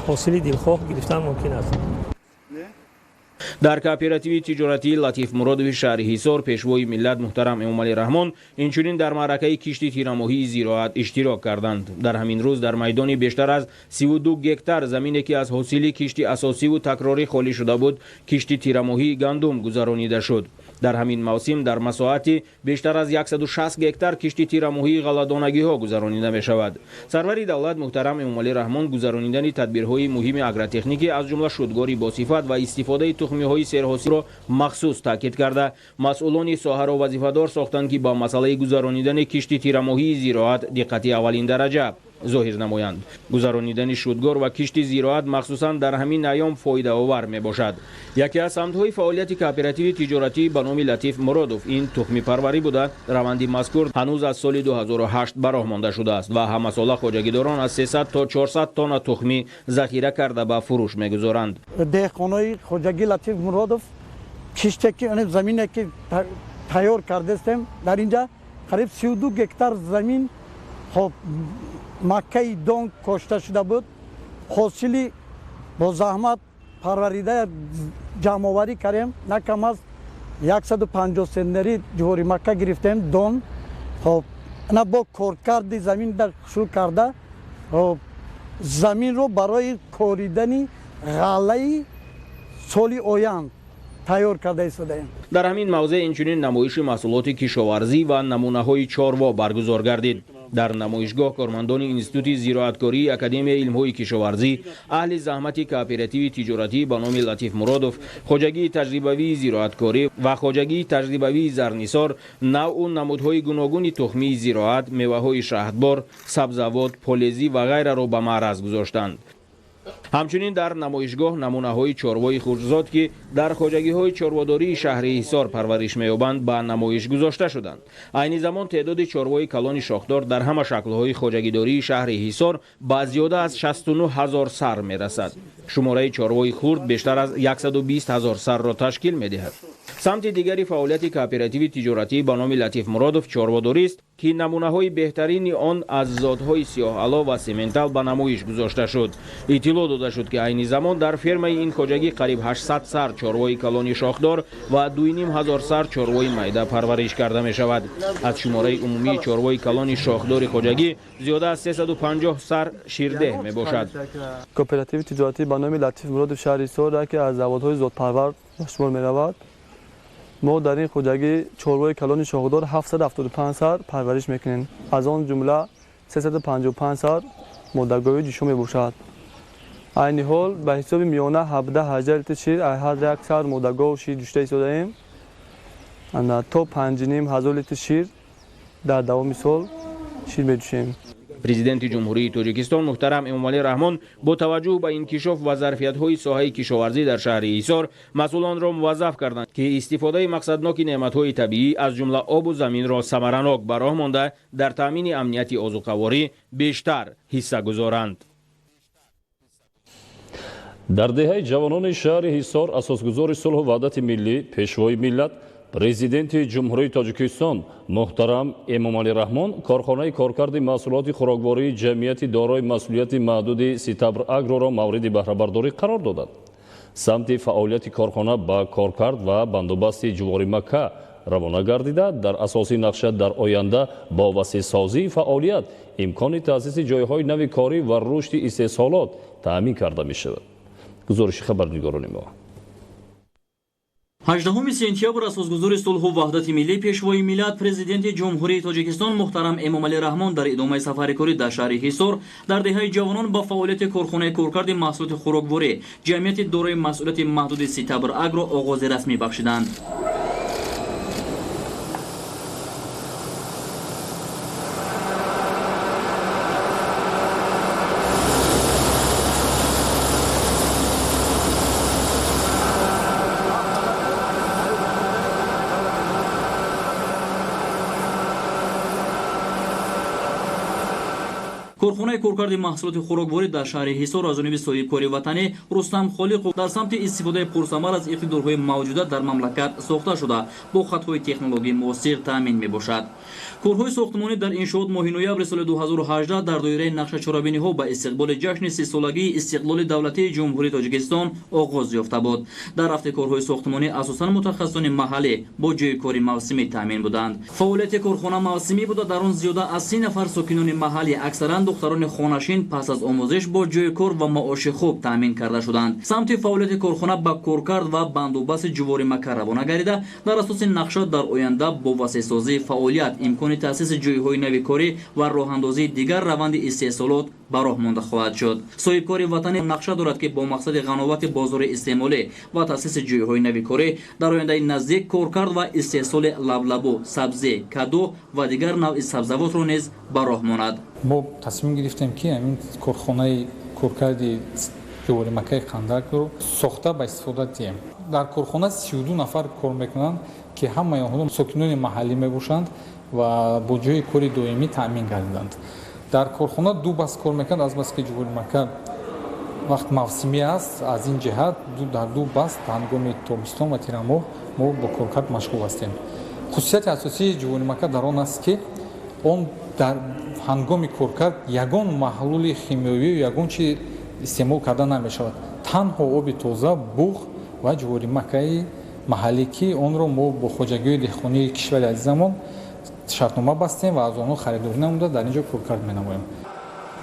ҳосили дилхоҳ гирифтан мумкин аст. Дар кооперативи тиҷоратии Латиф Муродови шаҳри Ҳисор Пешвои миллат муҳтарам Эмомалӣ Раҳмон инчунин дар маъракаи кишти тирамоҳии зироат иштирок карданд. Дар ҳамин рӯз дар майдони бештар аз 32 гектар замине, ки аз ҳосили кишти асосиву такрорӣ холӣ шуда буд, кишти тирамоҳии гандум гузаронида шуд. Дар ҳамин мавсим дар масоҳати бештар аз 160 гектар кишти тирамоҳии ғалладонагиҳо гузаронида мешавад. Сарвари давлат муҳтарам Эмомалӣ Раҳмон гузаронидани тадбирҳои муҳими агротехникӣ, аз ҷумла шудгори босифат ва истифодаи тухмиҳои серҳосилро махсус таъкид карда, масъулони соҳаро вазифадор сохтанд, ки ба масъалаи гузаронидани кишти тирамоҳии зироат диққати аввалин дараҷа зоҳир намоянд. Гузаронидани шудгор ва кишти зироат махсусан дар ҳамин айём фоидаовар мебошад. Яке аз самтҳои фаъолияти кооперативи тиҷоратӣ ба номи Латиф Муродов ин тухмипарварӣ буда, раванди мазкур ҳанӯз аз соли 2008 ба роҳ монда шудааст ва ҳамасола хоҷагидорон аз 300 то 400 тонна тухмӣ захира карда ба фурӯш мегузоранд. Деҳқонои хоҷагии Латиф Муродов киште ки замине ки тайёр кардастем, дар инҷа қариб 32 гектар замин хоб маккаи дон кошта шуда буд. Ҳосили бо заҳмат Парварида ҷамъоварӣ кардем, на кам аз 150 центнери ҷуворимакка гирифтем дон. Хоб, ана бо коркарди замин дар шурӯъ карда, хоб, заминро барои коридани ғаллаи соли оянд тайёр карда истодаем. Дар ҳамин мавзеъ инчунин намоиши маҳсулоти кишоварзӣ ва намунаҳои чорво баргузор гардид. Дар намоишгоҳ кормандони Институти зироаткории Академияи илмҳои кишоварзӣ, аҳли заҳмати кооперативи тиҷоратӣ ба номи Латиф Муродов, хоҷагии таҷрибавии зироаткорӣ ва хоҷагии таҷрибавии Зарнисор навъу намудҳои гуногуни тухмии зироат, меваҳои шаҳдбор, сабзавот, полезӣ ва ғайраро ба маъраз гузоштанд. Ҳамчунин дар намоишгоҳ намунаҳои чорвои хушзод, ки дар хоҷагиҳои чорводории шаҳри Ҳисор парвариш меёбанд, ба намоиш гузошта шуданд. Айни замон теъдоди чорвои калони шохдор дар ҳама шаклҳои хоҷагидории шаҳри Ҳисор ба зиёда аз 69 ҳазор сар мерасад. Шумораи чорвои хурд бештар аз 120 ҳазор сарро ташкил медиҳад. Самти дигари фаъолияти кооперативи тиҷоратӣ ба номи Латиф Муродов чорводорист, ки намунаҳои беҳтарини он аз зодҳои сиёҳало ва сементал ба намоиш гузошта шуд. Иттилоъ дода шуд, ки айни замон дар фермаи ин хоҷагӣ қариб 800 сар чорвои калони шохдор ва 2,5 ҳазор сар чорвои майда парвариш карда мешавад. Аз шумораи умумии чорвои калони шохдори хоҷагӣ зиёда аз 350 сар ширдеҳ мебошад. Кооперативи тиҷоратӣ ба номи Латиф Муродов шаҳри Ҳисор яке аз заводҳои зодпарвар ба шумор меравад. Мо дар ин хоҷагӣ чорвои калони шохдор 775 сар парвариш мекунем. Аз он ҷумла 355 сар модагови ҷӯшо мебошад. Айни ҳол ба ҳисоби миёна 17-18 литр шир аз ҳар як сар модагов шир ҷӯшида истодаем. То 5,5 ҳазор литр шир дар давоми сол шир меҷӯшем. Президенти Ҷумҳурии Тоҷикистон муҳтарам Эмомалӣ Раҳмон бо таваҷҷӯҳ ба инкишоф ва зарфиятҳои соҳаи кишоварзӣ дар шаҳри Ҳисор масъулонро муваззаф карданд, ки истифодаи мақсадноки неъматҳои табиӣ аз ҷумла обу заминро самаранок ба роҳ монда дар таъмини амнияти озуқаворӣ бештар ҳисса гузоранд. Дар деҳаи ҷавонони шаҳри Ҳисор асосгузори сулҳу ваҳдати миллӣ, пешвои миллат, Президенти Ҷумҳурии Тоҷикистон муҳтарам Эмомалӣ Раҳмон корхонаи коркарди маҳсулоти хӯроквории ҷамъияти дорои масъулияти маҳдуди Ситабр Агроро мавриди баҳрабардорӣ қарор доданд. Самти фаъолияти корхона ба коркард ва бандубасти ҷуворимакка равона гардида, дар асоси нақша дар оянда бо васеъсозии фаъолият имкони таъсиси ҷойҳои нави корӣ ва рушди истеҳсолот таъмин карда мешавад. Гузориши хабарнигорони мо. 18 сентябр асосгузори сулҳу ваҳдати миллӣ, пешвои миллат, президенти Ҷумҳурии Тоҷикистон муҳтарам Эмомалӣ Раҳмон дар идомаи сафари корӣ дар шаҳри Ҳисор дар деҳаи ҷавонон ба фаъолияти корхонаи коркарди маҳсулоти хӯрокворӣ ҷамъияти дорои масъулияти маҳдуди Ситабр Агро оғози расмӣ бахшиданд. Корхонаи коркарди маҳсулоти хӯрокворӣ дар шаҳри Ҳисор аз ҷониби соҳибкори ватанӣ Рустам Холиқов дар самти истифодаи пурсамар аз иқтидорҳои мавҷуда дар мамлакат сохта шуда, бо хатҳои технологии муосир таъмин мебошад. Корҳои сохтмонӣ дар иншоот моҳи ноябри соли 2018 дар доираи нақша чорабиниҳо ба истиқболи ҷашни 30-солагии истиқлоли давлатии Ҷумҳурии Тоҷикистон оғоз ёфта буд. Дар рафти корҳои сохтмонӣ асосан мутахассисони маҳаллӣ бо ҷойи кори мавсимӣ таъмин буданд. Фаъолияти корхона мавсимӣ буда, дар он зиёда аз 30 нафар сокинони маҳаллӣ, аксаран духтарони хонашин, пас аз омӯзиш бо ҷойи кор ва маоши хуб таъмин карда шуданд. Самти фаъолияти корхона ба коркард ва бандубасти ҷуворимакка равона гардида, дар асоси нақша дар оянда бо васеъсозии фаъолият имкони таъсиси ҷойҳои нави корӣ ва роҳандозии дигар раванди истеҳсолот ба роҳ монда хоҳад шуд. Соҳибкори ватанӣ нақша дорад, ки бо мақсади ғановати бозори истеъмолӣ ва таъсиси ҷойҳои нави корӣ дар ояндаи наздик коркард ва истеҳсоли лаблабу, сабзӣ, каду ва дигар навъи сабзавотро низ ба роҳ монад. Мо тасмим гирифтем, ки ҳамин корхонаи коркарди ҷуворимаккаи қандакро сохта ба истифода диҳем. Дар корхона 32 нафар кор мекунанд, ки ҳамаи онҳо сокинони маҳаллӣ мебошанд ва бо ҷойи кори доимӣ таъмин гардиданд. Дар корхона ду баст кор мекунанд, азбаски ҷуворимакка вақт мавсимӣ аст, аз ин ҷиҳат дар ду баст ҳангоми тобистон ва тирамоҳ мо бо коркард машғул ҳастем. Хусусияти асосии ҷуворимакка дар он аст, ки он дар ҳангоми коркард ягон маҳлули химиёвию ягон чи истеъмол карда намешавад. Танҳо оби тоза, буғ ва ҷуворимакаи маҳаллӣ, ки онро мо бо хоҷагиҳои деҳқонии кишвари азизамон шартнома бастем ва аз онҳо харидорӣ намуда дар ин ҷо коркард менамоем.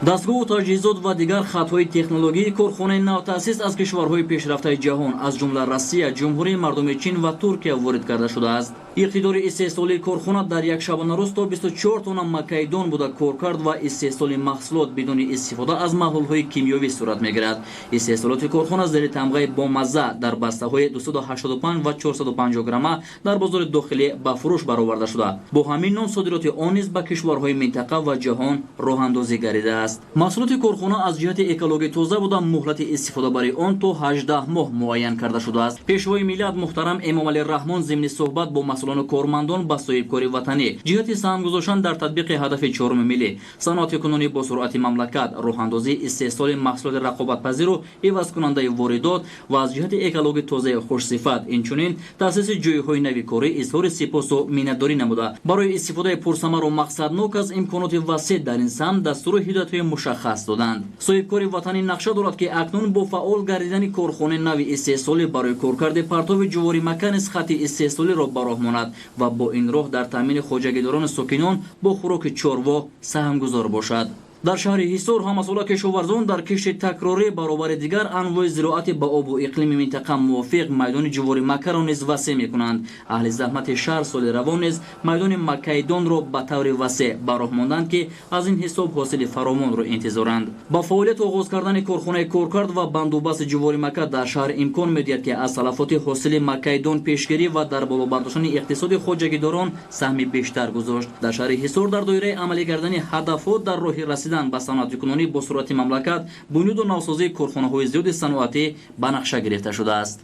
Дастгоҳу таҷҳизот ва дигар хатҳои технологии корхонаи навтаъсис аз кишварҳои пешрафтаи ҷаҳон, аз ҷумла Россия, Ҷумҳурии Мардуми Чин ва Туркия ворид карда шудааст. Иқтидори истеҳсолии корхона дар як шабонарӯз то 24 тонна макаи дон буда, коркард ва истеҳсоли маҳсулот бидуни истифода аз маҳлулҳои кимиёвӣ сурат мегирад. Истеҳсолоти корхона зери тамғаи бомазза дар бастаҳои 285 ва 450 грамма дар бозори дохилӣ ба фурӯш бароварда шуда, бо ҳамин ном содироти он низ ба кишварҳои минтақа ва ҷаҳон роҳандозӣ гардидааст. Маҳсулоти корхона аз ҷиҳати экологӣ тоза буда, муҳлати истифодабарии он то 18 моҳ муайян карда шудааст. Пешвои миллат муҳтарам Эмомалӣ Раҳмон зимни суҳбат бо масъулону кормандон ба соҳибкори ватанӣ ҷиҳати саҳм гузоштан дар татбиқи ҳадафи чоруми миллӣ, саноати кунунӣ бо суръати мамлакат, роҳандозии истеҳсоли маҳсулоти рақобатпазиру ивазкунандаи воридот ва аз ҷиҳати экологӣ тозаи хушсифат, инчунин таъсиси ҷойҳои нави корӣ изҳори сипосу миннатдорӣ намуда, барои истифодаи пурсамару мақсаднок аз имконоти васеъ дар ин самт дастуру ҳидоятҳои мушаххас доданд. Соҳибкори ватанӣ нақша дорад, ки акнун бо фаъол гардидани корхонаи нави истеҳсолӣ барои коркарди партови ҷуворимака низ хатти истеҳсолиро ба роҳ монад ва бо ин роҳ дар таъмини хоҷагидорони сокинон бо хӯроки чорво саҳмгузор бошад. Дар шаҳри Ҳисор ҳамасола кишоварзон дар кишти такрорӣ баробари дигар анвои зироати ба обу иқлими минтақа мувофиқ майдони ҷуворимакаро низ васеъ мекунанд. Аҳли заҳмати шаҳр соли равон низ майдони маккаидонро ба таври васеъ ба роҳ монданд, ки аз ин ҳисоб ҳосили фаровонро интизоранд. Ба фаъолият оғоз кардани корхонаи коркард ва бандубасти ҷуворимака дар шаҳр имкон медиҳад, ки аз талафоти ҳосили маккаидон пешгирӣ ва дар боло бардоштани иқтисоди хоҷагидорон саҳми бештар гузошт. Дар шаҳри Ҳисор дар доираи амалӣ кардани ҳадафҳо дар роҳи расидан ба саноати кунунӣ бо суръати мамлакат, бунёду навсозии корхонаҳои зиёди саноатӣ ба нақша гирифта шудааст.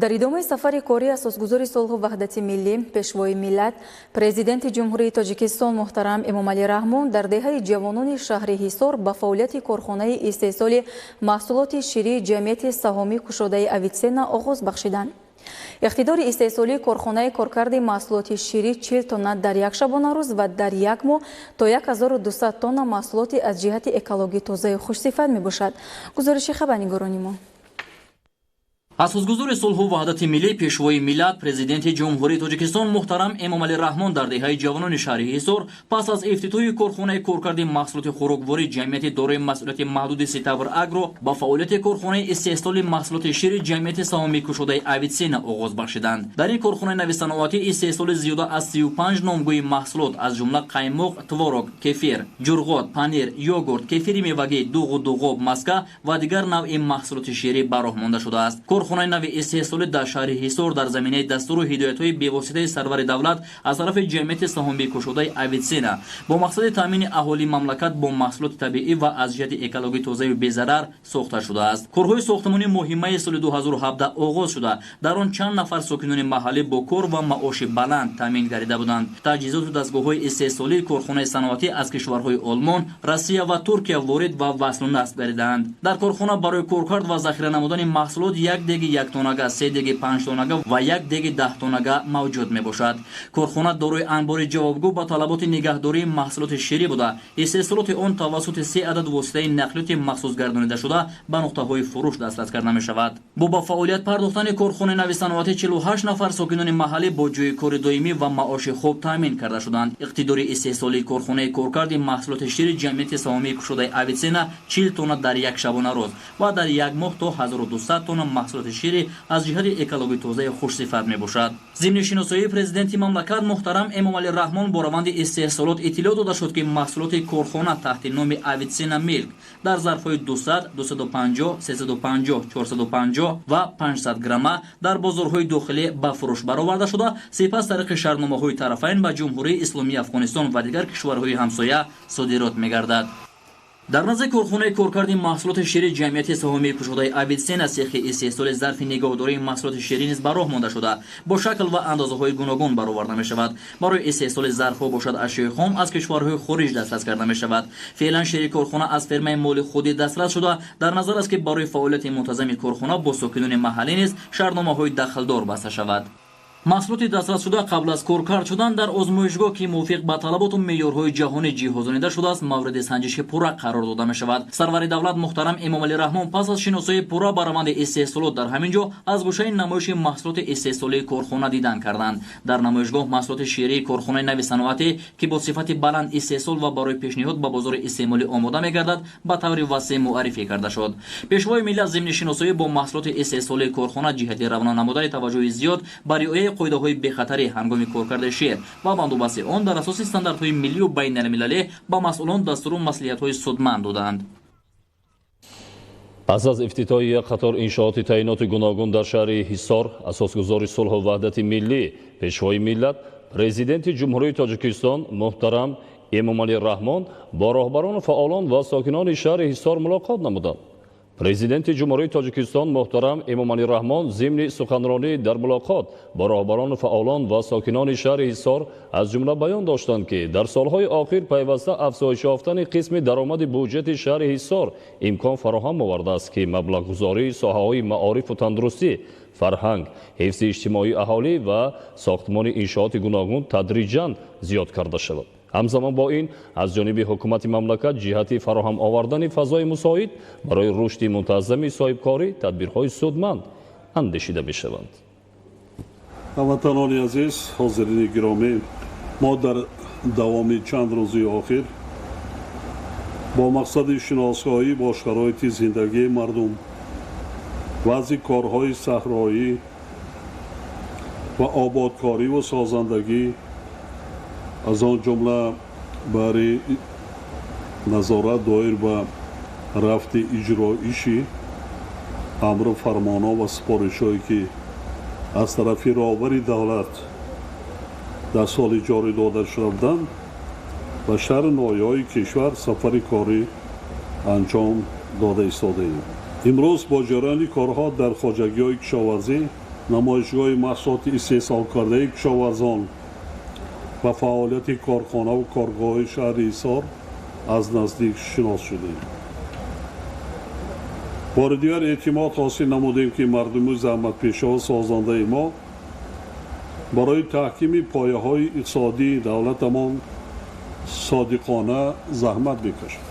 Дар идомаи сафари корӣ асосгузори сулҳу ваҳдати миллӣ, пешвои миллат, президенти Ҷумҳурии Тоҷикистон муҳтарам Эмомалӣ Раҳмон дар деҳаи ҷавонони шаҳри Ҳисор ба фаъолияти корхонаи истеҳсоли маҳсулоти ширии ҷамъияти саҳомӣ кушодаи Авитсена оғоз бахшиданд. Иқтидори истеҳсолии корхонаи коркарди маҳсулоти ширӣ 40 тонна дар як шабонарӯз ва дар як моҳ то 1200 тонна маҳсулоти аз ҷиҳати экологӣ тозаю хушсифат мебошад. Гузориши хабарнигорони мо. Асосгузори сулҳу ваҳдати миллӣ, пешвои миллат, президенти Ҷумҳурии Тоҷикистон муҳтарам Эмомалӣ Раҳмон дар деҳаи ҷавонони шаҳри Ҳисор пас аз ифтитоҳи корхонаи коркарди маҳсулоти хӯрокворӣ ҷамъияти дорои масъулияти маҳдуди Ситавр Агро ба фаъолияти корхонаи истеҳсоли маҳсулоти шири ҷамъияти саҳомӣ кушодаи Авитсена оғоз бахшиданд. Дар ин корхонаи нави саноатӣ истеҳсоли зиёда аз 35 номгӯи маҳсулот, аз ҷумла қаймоқ, творог, кефир, ҷурғот, панир, йогурт, кефири мевагӣ, дуғу дуғоб, маска ва дигар навъи маҳсулоти ширӣ ба роҳ монда шудааст. Корхонаи нави истеҳсолӣ дар шаҳри Ҳисор дар заминаи дастуру ҳидоятҳои бевоситаи сарвари давлат аз тарафи ҷамъияти саҳомии кушодаи Авитсена бо мақсади таъмини аҳолии мамлакат бо маҳсулоти табиӣ ва аз ҷиҳати экологӣ тозаю безарар сохта шудааст. Корҳои сохтмонӣ моҳи майи соли 2017 оғоз шуда, дар он чанд нафар сокинони маҳаллӣ бо кор ва маоши баланд таъмин гардида буданд. Таҷҳизоту дастгоҳҳои истеҳсолии корхонаи саноатӣ аз кишварҳои Олмон, Россия ва Туркия ворид ва васлу насб гардидаанд. Дар корхона барои коркард ва захира намудани маҳсулот як деги яктонага, се деги панҷтонага ва як деги даҳтонага мавҷуд мебошад. Корхона дорои анбори ҷавобгӯ ба талаботи нигаҳдории маҳсулоти ширӣ буда, истеҳсолоти он тавассути се адад воситаи нақлиёти махсус гардонида шуда ба нуқтаҳои фурӯш дастрас карда мешавад. Бо ба фаъолият пардохтани корхонаи нави саноатӣ 48 нафар сокинони маҳаллӣ бо ҷойи кори доимӣ ва маоши хуб таъмин карда шуданд. Иқтидори истеҳсолии корхонаи коркарди маҳсулоти шири ҷамъияти саҳомии кушодаи Авитсена 40 тонна дар як шабонарӯз ва дар як моҳ то 1200 тонна маҳсулоти ширӣ аз ҷиҳати экологӣ тозаи хушсифат мебошад. Зимни шиносоии президенти мамлакат муҳтарам Эмомалӣ Раҳмон бо раванди истеҳсолот иттилоъ дода шуд, ки маҳсулоти корхона таҳти номи Авитсена Милк дар зарфҳои 200, 250, 350, 450 ва 500 грамма дар бозорҳои дохилӣ ба фурӯш бароварда шуда, сипас тариқи шартномаҳои тарафайн ба Ҷумҳурии Исломии Афғонистон ва дигар кишварҳои ҳамсоя содирот мегардад. Дар назди корхонаи коркарди маҳсулоти шири ҷамъияти саҳомии кушодаи Авитсена сехи истеҳсоли зарфи нигаҳдории маҳсулоти ширӣ низ ба роҳ монда шуда, бо шакл ва андозаҳои гуногун бароварда мешавад. Барои истеҳсоли зарфҳо бошад ашёи хом аз кишварҳои хориҷ дастрас карда мешавад. Феълан шири корхона аз фермаи моли худӣ дастрас шуда, дар назар аст, ки барои фаъолияти мунтазами корхона бо сокинони маҳаллӣ низ шартномаҳои дахлдор баста шавад. Маҳсулоти дастрасшуда қабл аз коркард шудан дар озмоишгоҳ, ки мувофиқ ба талаботу меъёрҳои ҷаҳонӣ ҷиҳозонида шудааст, мавриди санҷиши пурра қарор дода мешавад. Сарвари давлат муҳтарам Эмомалӣ Раҳмон пас аз шиносоии пурра ба раванди истеҳсолот дар ҳамин ҷо аз гӯшаи намоиши маҳсулоти истеҳсолии корхона дидан карданд. Дар намоишгоҳ маҳсулоти ширии корхонаи нави саноатӣ, ки бо сифати баланд истеҳсол ва барои пешниҳод ба бозори истеъмолӣ омода мегардад, ба таври васеъ муаррифӣ карда шуд. Пешвои миллат зимни шиносоӣ бо маҳсулоти истеҳсолии корхона ҷиҳати равона намудани таваҷҷӯҳи зиёд ба риояи қоидаҳои бехатарӣ ҳангоми коркарди шир ва бандубасти он дар асоси стандартҳои миллию байналмилалӣ ба масъулон дастуру маслиҳатҳои судманд доданд. Пас аз ифтитоҳи як қатор иншооти таъиноти гуногун дар шаҳри Ҳисор, асосгузори сулҳу ваҳдати миллӣ, Пешвои миллат, Президенти Ҷумҳурии Тоҷикистон муҳтарам Эмомалӣ Раҳмон бо роҳбарону фаъолон ва сокинони шаҳри Ҳисор мулоқот намуданд. Президенти Ҷумҳурии Тоҷикистон муҳтарам Эмомалӣ Раҳмон зимни суханронӣ дар мулоқот бо роҳбарону фаъолон ва сокинони шаҳри Ҳисор аз ҷумла баён доштанд, ки дар солҳои охир пайваста афзоиш ёфтани қисми даромади буҷети шаҳри Ҳисор имкон фароҳам овардааст, ки маблағгузории соҳаҳои маорифу тандурустӣ, фарҳанг, ҳифзи иҷтимоии аҳолӣ ва сохтмони иншооти гуногун тадриҷан зиёд карда шавад. Ҳамзамон бо ин аз ҷониби ҳукумати мамлакат ҷиҳати фароҳам овардани фазои мусоид барои рушди мунтазами соҳибкорӣ тадбирҳои судманд андешида мешаванд. Ҳамватанони азиз, ҳозирини гиромӣ, мо дар давоми чанд рӯзи охир бо мақсади шиносоӣ бо шароити зиндагии мардум, вазъи корҳои саҳроӣ ва ободкориву созандагӣ, аз он ҷумла барои назорат доир ба рафти иҷроиши амру фармонҳо ва супоришҳое, ки аз тарафи роҳбари давлат дар соли ҷорӣ дода шуда буданд, ба шаҳру ноҳияҳои кишвар сафари корӣ анҷом дода истодаем. Имрӯз бо ҷараёни корҳо дар хоҷагиҳои кишоварзӣ, намоишгоҳи маҳсулоти истеҳсолкардаи кишоварзон ва фаъолияти корхонаву коргоҳҳои шаҳри Ҳисор аз наздик шинос шудем. Бори дигар эътимод ҳосил намудем, ки мардуми заҳматпешаву созандаи мо барои таҳкими пояҳои иқтисодии давлатамон содиқона заҳмат мекашад.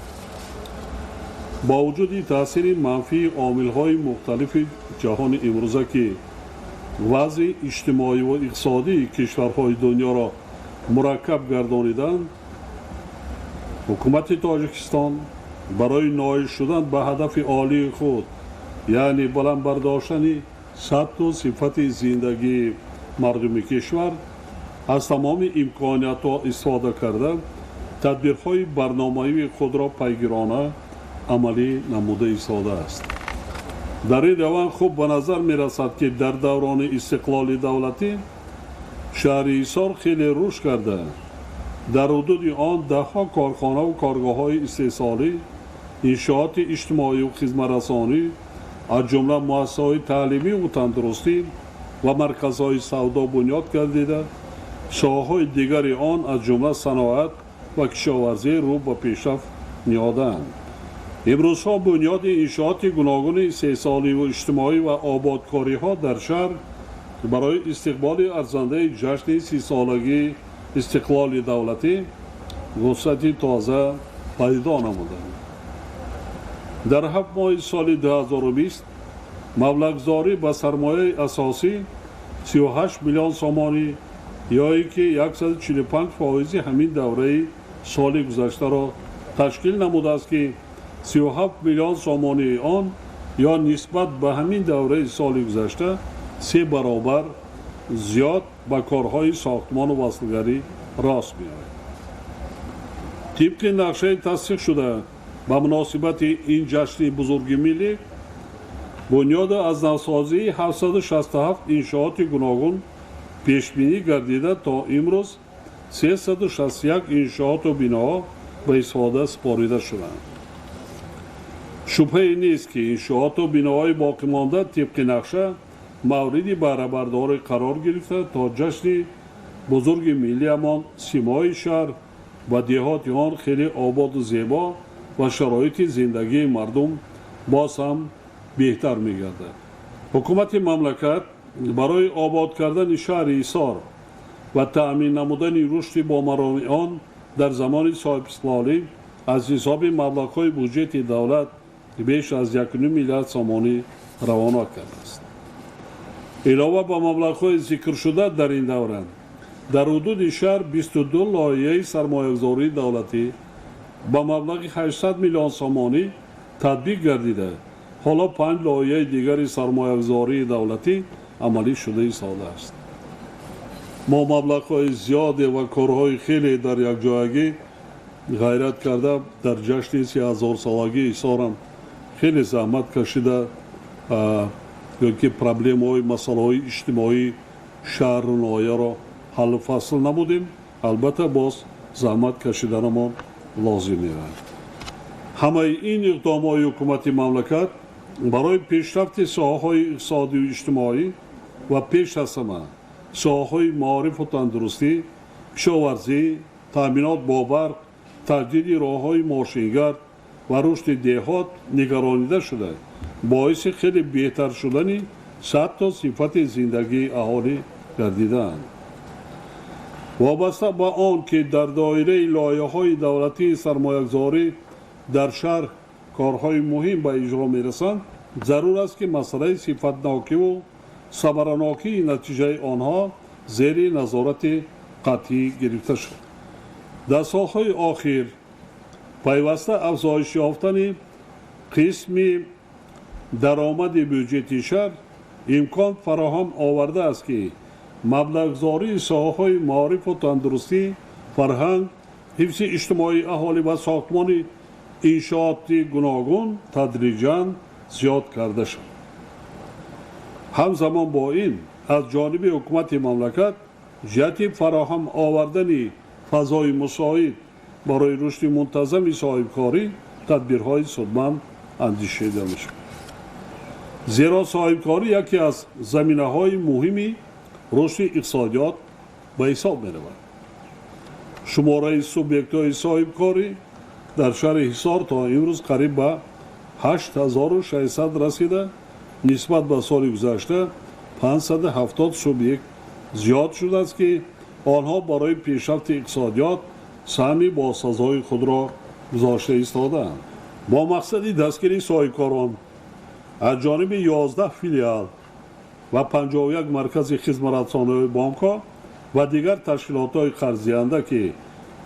Бо вуҷуди таъсири манфии омилҳои мухталифи ҷаҳони имрӯза, ки вазъи иҷтимоӣ ва иқтисодии кишварҳои дунёро мураккаб гардониданд, ҳукумати Тоҷикистон барои ноил шудан ба ҳадафи олии худ, яъне баланд бардоштани сатҳу сифати зиндагии мардуми кишвар, аз тамоми имкониятҳо истифода карда, тадбирҳои барномавии худро пайгирона амалӣ намуда истодааст. Дар ин раванд хуб ба назар мерасад, ки дар даврони истиқлоли давлатӣ шаҳри Ҳисор хеле рушд карда, дар ҳудуди он даҳҳо корхонаву коргоҳҳои истеҳсолӣ, иншооти иҷтимоию хизматрасонӣ, аз ҷумла муассисаҳои таълимиву тандурустӣ ва марказҳои савдо бунёд гардида, соҳаҳои дигари он аз ҷумла саноат ва кишоварзӣ рӯ ба пешрафт ниҳодаанд. Имрӯзҳо бунёди иншооти гуногуни истеҳсоливу иҷтимоӣ ва ободкориҳо дар шаҳр барои истиқболи арзандаи ҷашни 30-солагии истиқлоли давлатӣ вусъати тоза пайдо намуданд. Дар 7 моҳи соли 2020 маблағгузорӣ ба сармояи асосӣ 38 миллион сомонӣ ё ин ки 145% ҳамин давраи соли гузаштаро ташкил намудааст, ки 37 миллион сомонии он ё нисбат ба ҳамин давраи соли гузашта 3 баробар зиёд ба корҳои сохтмону васлгарӣ рост меояд. Тибқи нақшаи тасдиқ шуда ба муносибати ин ҷашни бузурги миллӣ, бунёду аз навсозии 767 иншооти гуногун пешбинӣ гардида, то имрӯз 361 иншооту биноҳо ба истифода супорида шуданд. Шубҳае нест, ки иншооту биноҳои боқимонда тибқи нақша мавриди баҳрабардорӣ қарор гирифта, то ҷашни бузурги миллиамон симои шаҳр ва деҳоти он хеле ободу зебо ва шароити зиндагии мардум боз ҳам беҳтар мегардад. Ҳукумати мамлакат Барои обод кардани шаҳри Ҳисор ва таъмин намудани рушди бомароми он дар замони соҳибистиқлолӣ аз ҳисоби маблағҳои буҷети давлат беш аз 1,5 миллиард сомонӣ равона кардааст. Илова ба маблағҳои зикршуда дар ин давра дар ҳудуди шаҳр 22 лоиҳаи сармоягузории давлатӣ ба маблағи 800 миллион сомонӣ татбиқ гардида, ҳоло 5 лоиҳаи дигари сармоягузории давлатӣ амалӣ шуда истодааст. Мо маблағҳои зиёде ва корҳои хеле дар якҷоягӣ ғайрат карда дар ҷашни 3000-солагии Ҳисорам хеле заҳмат кашида, ки проблемаҳои масъалаҳои иҷтимоии шаҳру ноҳияро ҳаллу фасл намудем. Албатта, боз заҳмат кашиданамон лозим меравад. Ҳамаи ин иқдомҳои ҳукумати мамлакат барои пешрафти соҳаҳои иқтисодию иҷтимоӣ ва пеш аз ҳама соҳаҳои маорифу тандурустӣ, кишоварзӣ, таъминот бо барқ, таҷдиди роҳҳои мошингард ва рушди деҳот нигаронида шуда, боиси хеле беҳтар шудани сатҳу сифати зиндагии аҳолӣ гардидаанд. Вобаста ба он ки дар доираи лоиҳаҳои давлатии сармоягузорӣ дар шаҳр корҳои муҳим ба иҷро мерасанд, зарур аст, ки масъалаи сифатнокиву самаранокии натиҷаи онҳо зери назорати қатъӣ гирифта шуд. Дар солҳои охир пайваста афзоиш ёфтани қисми даромади бюҷети шаҳр имкон фароҳам овардааст, ки маблағгузории соҳаҳои маорифу тандурустӣ, фарҳанг, ҳифзи иҷтимоии аҳолӣ ва сохтмони иншооти гуногун тадриҷан зиёд карда шуд. Ҳамзамон бо ин аз ҷониби ҳукумати мамлакат ҷиҳати фароҳам овардани фазои мусоид барои рушди мунтазами соҳибкорӣ тадбирҳои судманд андешида мешавад. Зеро соҳибкорӣ яке аз заминаҳои муҳими рушди иқтисодиёт ба ҳисоб меравад. Шумораи субъектҳои соҳибкорӣ дар шаҳри Ҳисор то имрӯз қариб ба 8600 расида, нисбат ба соли гузашта 570 субъект зиёд шудааст, ки онҳо барои пешрафти иқтисодиёт саҳми босазои худро гузошта истодаанд. Бо мақсади дастгирии соҳибкорон аз ҷониби 11 филиал ва 51 маркази хизматрасониҳои бонкҳо ва дигар ташкилотҳои қарздиҳанда, ки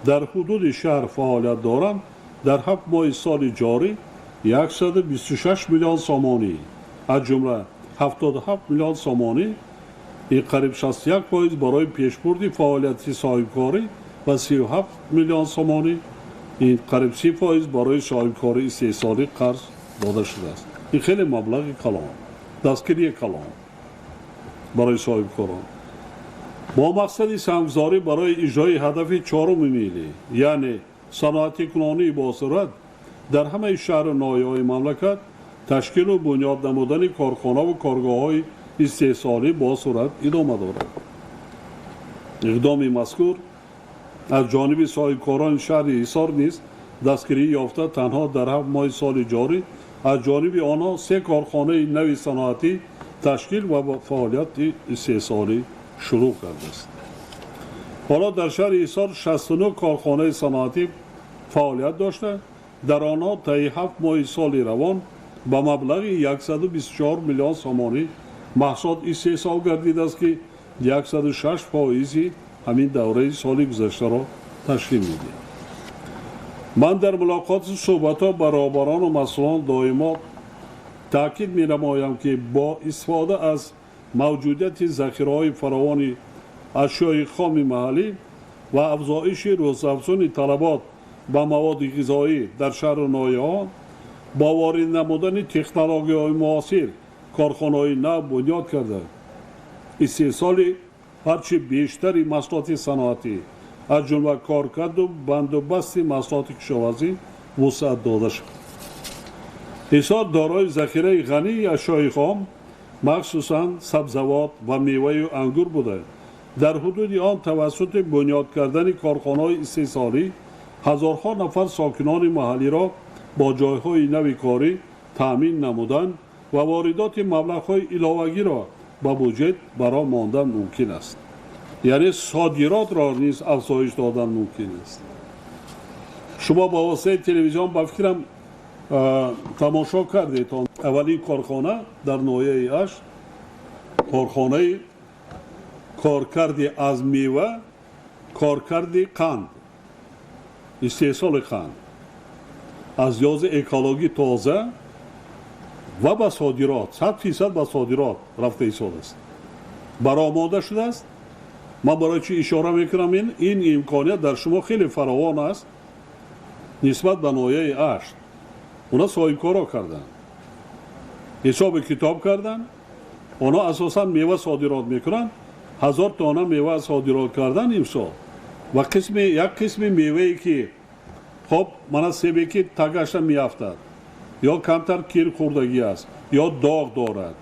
дар ҳудуди шаҳр фаъолият доранд, дар 7 моҳи соли ҷорӣ 126 миллион сомонӣ, аз ҷумла 77 миллион сомонӣ, ин қариб 61% барои пешбурди фаъолияти соҳибкорӣ ва 37 миллион сомонӣ, ин қариб 30% барои соҳибкории истеҳсолӣ қарз дода шудааст. Ин хеле маблағи калон, дастгирии калон барои соҳибкорон. Бо мақсади саҳмгузорӣ барои иҷрои ҳадафи чоруми миллӣ, яъне саноатикунонии босуръат дар ҳамаи шаҳру ноҳияҳои мамлакат ташкилу бунёд намудани корхонаву коргоҳҳои истеҳсолӣ бо суръат идома дорад. Иқдоми мазкур аз ҷониби соҳибкорони шаҳри Ҳисор низ дастгирӣ ёфта, танҳо дар 7 моҳи соли ҷорӣ аз ҷониби онҳо 3 корхонаи нави саноатӣ ташкил ва фаъолияти истеҳсолӣ шурӯъ кардааст. Ҳоло дар шаҳри Ҳисор 69 корхонаи саноатӣ фаъолият дошта, дар онҳо таи 7 моҳи соли равон ба маблағи 124 миллион сомонӣ маҳсулот истеҳсол гардидааст, ки 106% ҳамин давраи соли гузаштаро ташкил медиҳад. Ман дар мулоқоту суҳбатҳо ба роҳбарону масъулон доимо таъкид менамоям, ки бо истифода аз мавҷудияти захираҳои фаровони ашёи хоми маҳаллӣ ва афзоиши рӯзафзуни талабот ба маводи ғизоӣ дар шаҳру ноҳияҳо бо ворид намудани технологияҳои муосир корхонаҳои нав бунёд карда, истеҳсоли ҳарчи бештари маҳсулоти саноатӣ, аз ҷумла коркарду бандубасти маҳсулоти кишоварзӣ вусъат дода шавад. Ҳисор дорои захираи ғании ашёи хом, махсусан сабзавот ва меваю ангур буда, дар ҳудуди он тавассути бунёд кардани корхонаҳои истеҳсолӣ ҳазорҳо нафар сокинони маҳаллиро бо ҷойҳои нави корӣ таъмин намудан ва воридоти маблағҳои иловагиро ба буҷет бароҳ мондан мумкин аст. Яъне содиротро низ афзоиш додан мумкин аст. Шумо ба воситаи телевизион, ба фикрам, тамошо кардед, аввалин корхона дар ноҳияи Ашт, корхонаи коркарди аз мева, коркарди қанд, истеҳсоли қанд аз лиҳози экологӣ тоза ва ба содирот, 100% ба содирот рафта истодааст, баромода шудааст. Ман барои чӣ ишора мекунам? Ин имконият дар шумо хеле фаровон аст нисбат ба ноҳияи Ашт. Онҳо соҳибкоро карданд, ҳисоби китоб карданд. Онҳо асосан мева содирот мекунанд. 1000 тонна мева содирот кардан имсол ва қисми як қисми мевае ки, хоб, мана себе ки тагаша меафтад ё камтар кир хӯрдагӣ аст ё доғ дорад,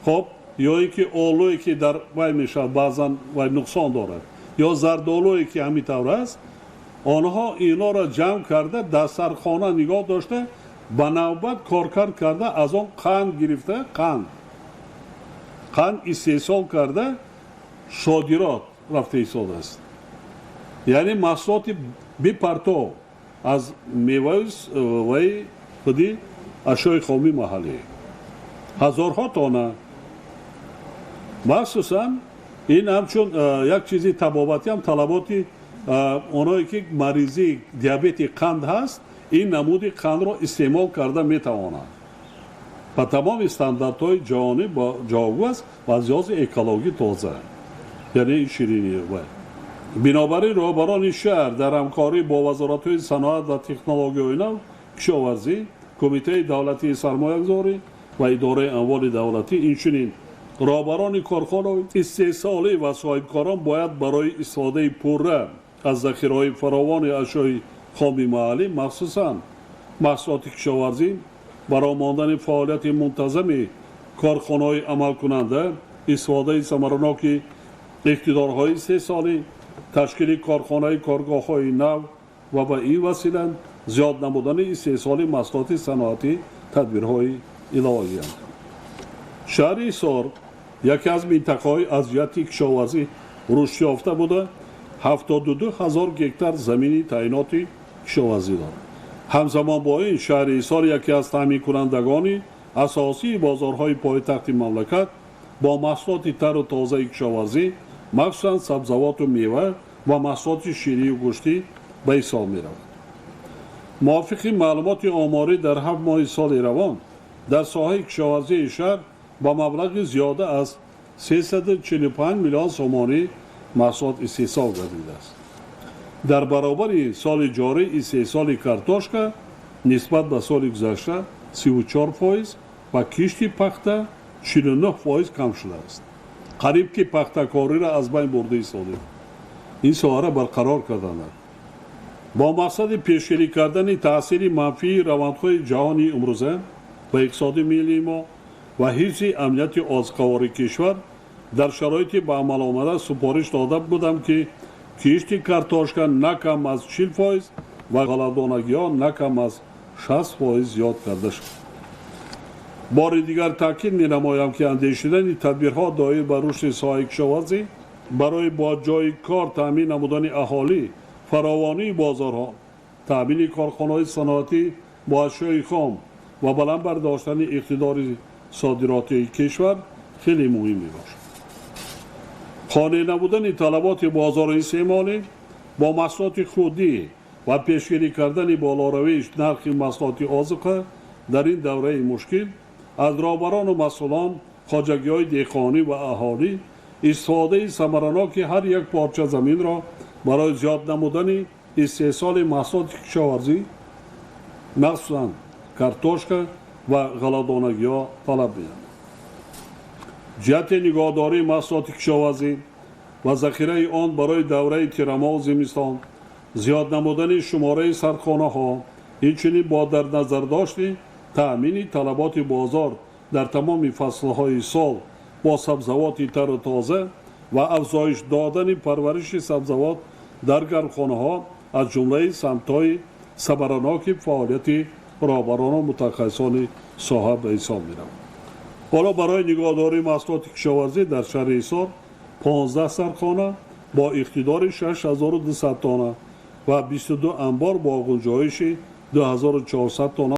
хоб, ё ин ки олӯе ки дар вай мешавад, баъзан вай нуқсон дорад, ё зардолӯе ки ҳамин тавр аст, онҳо инҳоро ҷамъ карда, дар сархона нигоҳ дошта, ба навбат коркард карда, аз он қанд гирифта, қанд истеҳсол карда, содирот рафта истодааст. Яъне маҳсулоти бепартов аз меваю ваи худи ашёи хоми маҳаллӣ ҳазорҳо тонна. Махсусан ин ҳамчун як чизи табобатӣ ҳам, талаботи оное ки маризии диабети қанд ҳаст, ин намуди қандро истеъмол карда метавонанд. Ба тамоми стандартҳои ҷаҳонӣ ҷавобгӯ аст ва аз лиҳози экологӣ тоза, яъне ин ширинӣ. Бинобар ин роҳбарони шаҳр дар ҳамкорӣ бо вазоратҳои саноат ва технологияҳои нав, кишоварзӣ, Кумитаи давлатии сармоягузорӣ ва идораи амволи давлатӣ, инчунин роҳбарони корхонаҳои истеҳсолӣ ва соҳибкорон бояд барои истифодаи пурра аз захираҳои фаровони ашёи хоми маҳаллӣ, махсусан маҳсулоти кишоварзӣ, бароҳ мондани фаъолияти мунтазами корхонаҳои амалкунанда, истифодаи самараноки иқтидорҳои истеҳсолӣ, ташкили корхонаи коргоҳҳои нав ва ба ин васила зиёд намудани истеҳсоли маҳсулоти саноатӣ тадбирҳои иловагианд. Шаҳри Ҳисор яке аз минтақаҳои аз ҷиҳати кишоварзӣ рушдёфта буда, 72 ҳазор гектар замини таъиноти кишоварзӣ дорад. Ҳамзамон бо ин, шаҳри Ҳисор яке аз таъминкунандагони асосии бозорҳои пойтахти мамлакат бо маҳсулоти тару тозаи кишоварзӣ, махсусан сабзавоту мева ва маҳсулоти ширию гӯштӣ ба ҳисоб меравад. Мувофиқи маълумоти оморӣ, дар 7 моҳи соли равон дар соҳаи кишоварзии шаҳр ба маблағи зиёда аз 345 миллион сомонӣ маҳсулот истеҳсол гардидааст. Дар баробари соли ҷорӣ истеҳсоли картошка нисбат ба соли гузашта 34% ва кишти пахта 49% кам шудааст. Қариб ки пахтакориро аз байн бурда истодем. Ин соҳаро барқарор карданд. Бо мақсади пешгирӣ кардани таъсири манфии равандҳои ҷаҳони имрӯза ба иқтисоди миллии мо ва ҳифзи амнияти озуқавории кишвар, дар шароити ба амал омада супориш дода будам, ки кишти картошка на кам аз 40% ва ғалладонагиҳо на кам аз 60% зиёд карда шавад. Бори дигар таъкид менамоям, ки андешидани тадбирҳо доир ба рушди соҳаи кишоварзӣ барои бо ҷойи кор таъмин намудани аҳолӣ, фаровонии бозорҳо, таъмини корхонаҳои саноатӣ бо ашёи хом ва баланд бардоштани иқтидори содиротии кишвар хеле муҳим мебошад. Қонеъ набудани талаботи бозори истеъмолӣ бо маҳсулоти худӣ ва пешгирӣ кардани болоравии нархи маҳсулоти озуқа дар ин давраи мушкил аз роҳбарону масъулон, хоҷагиҳои деҳқонӣ ва аҳолӣ истифодаи самараноки ҳар як порча заминро барои зиёд намудани истеҳсоли маҳсулоти кишоварзӣ, махсусан картошка ва ғалладонагиҳо талаб менамояд. Ҷиҳати нигоҳдории маҳсулоти кишоварзӣ ва захираи он барои давраи тирамоҳу зимистон, зиёд намудани шумораи сардхонаҳо, инчунин бо дар назардошти таъмини талаботи бозор дар тамоми фаслҳои сол бо сабзавоти тару тоза ва афзоиш додани парвариши сабзавот дар гармхонаҳо аз ҷумлаи самтҳои самараноки фаъолияти роҳбарону мутахассисони соҳа ба ҳисоб меравад. Ҳоло барои нигоҳдории маҳсулоти кишоварзӣ дар шаҳри Ҳисор 15 сардхона бо иқтидори 6200 тонна ва 22 анбор бо гунҷоиши 2400 тонна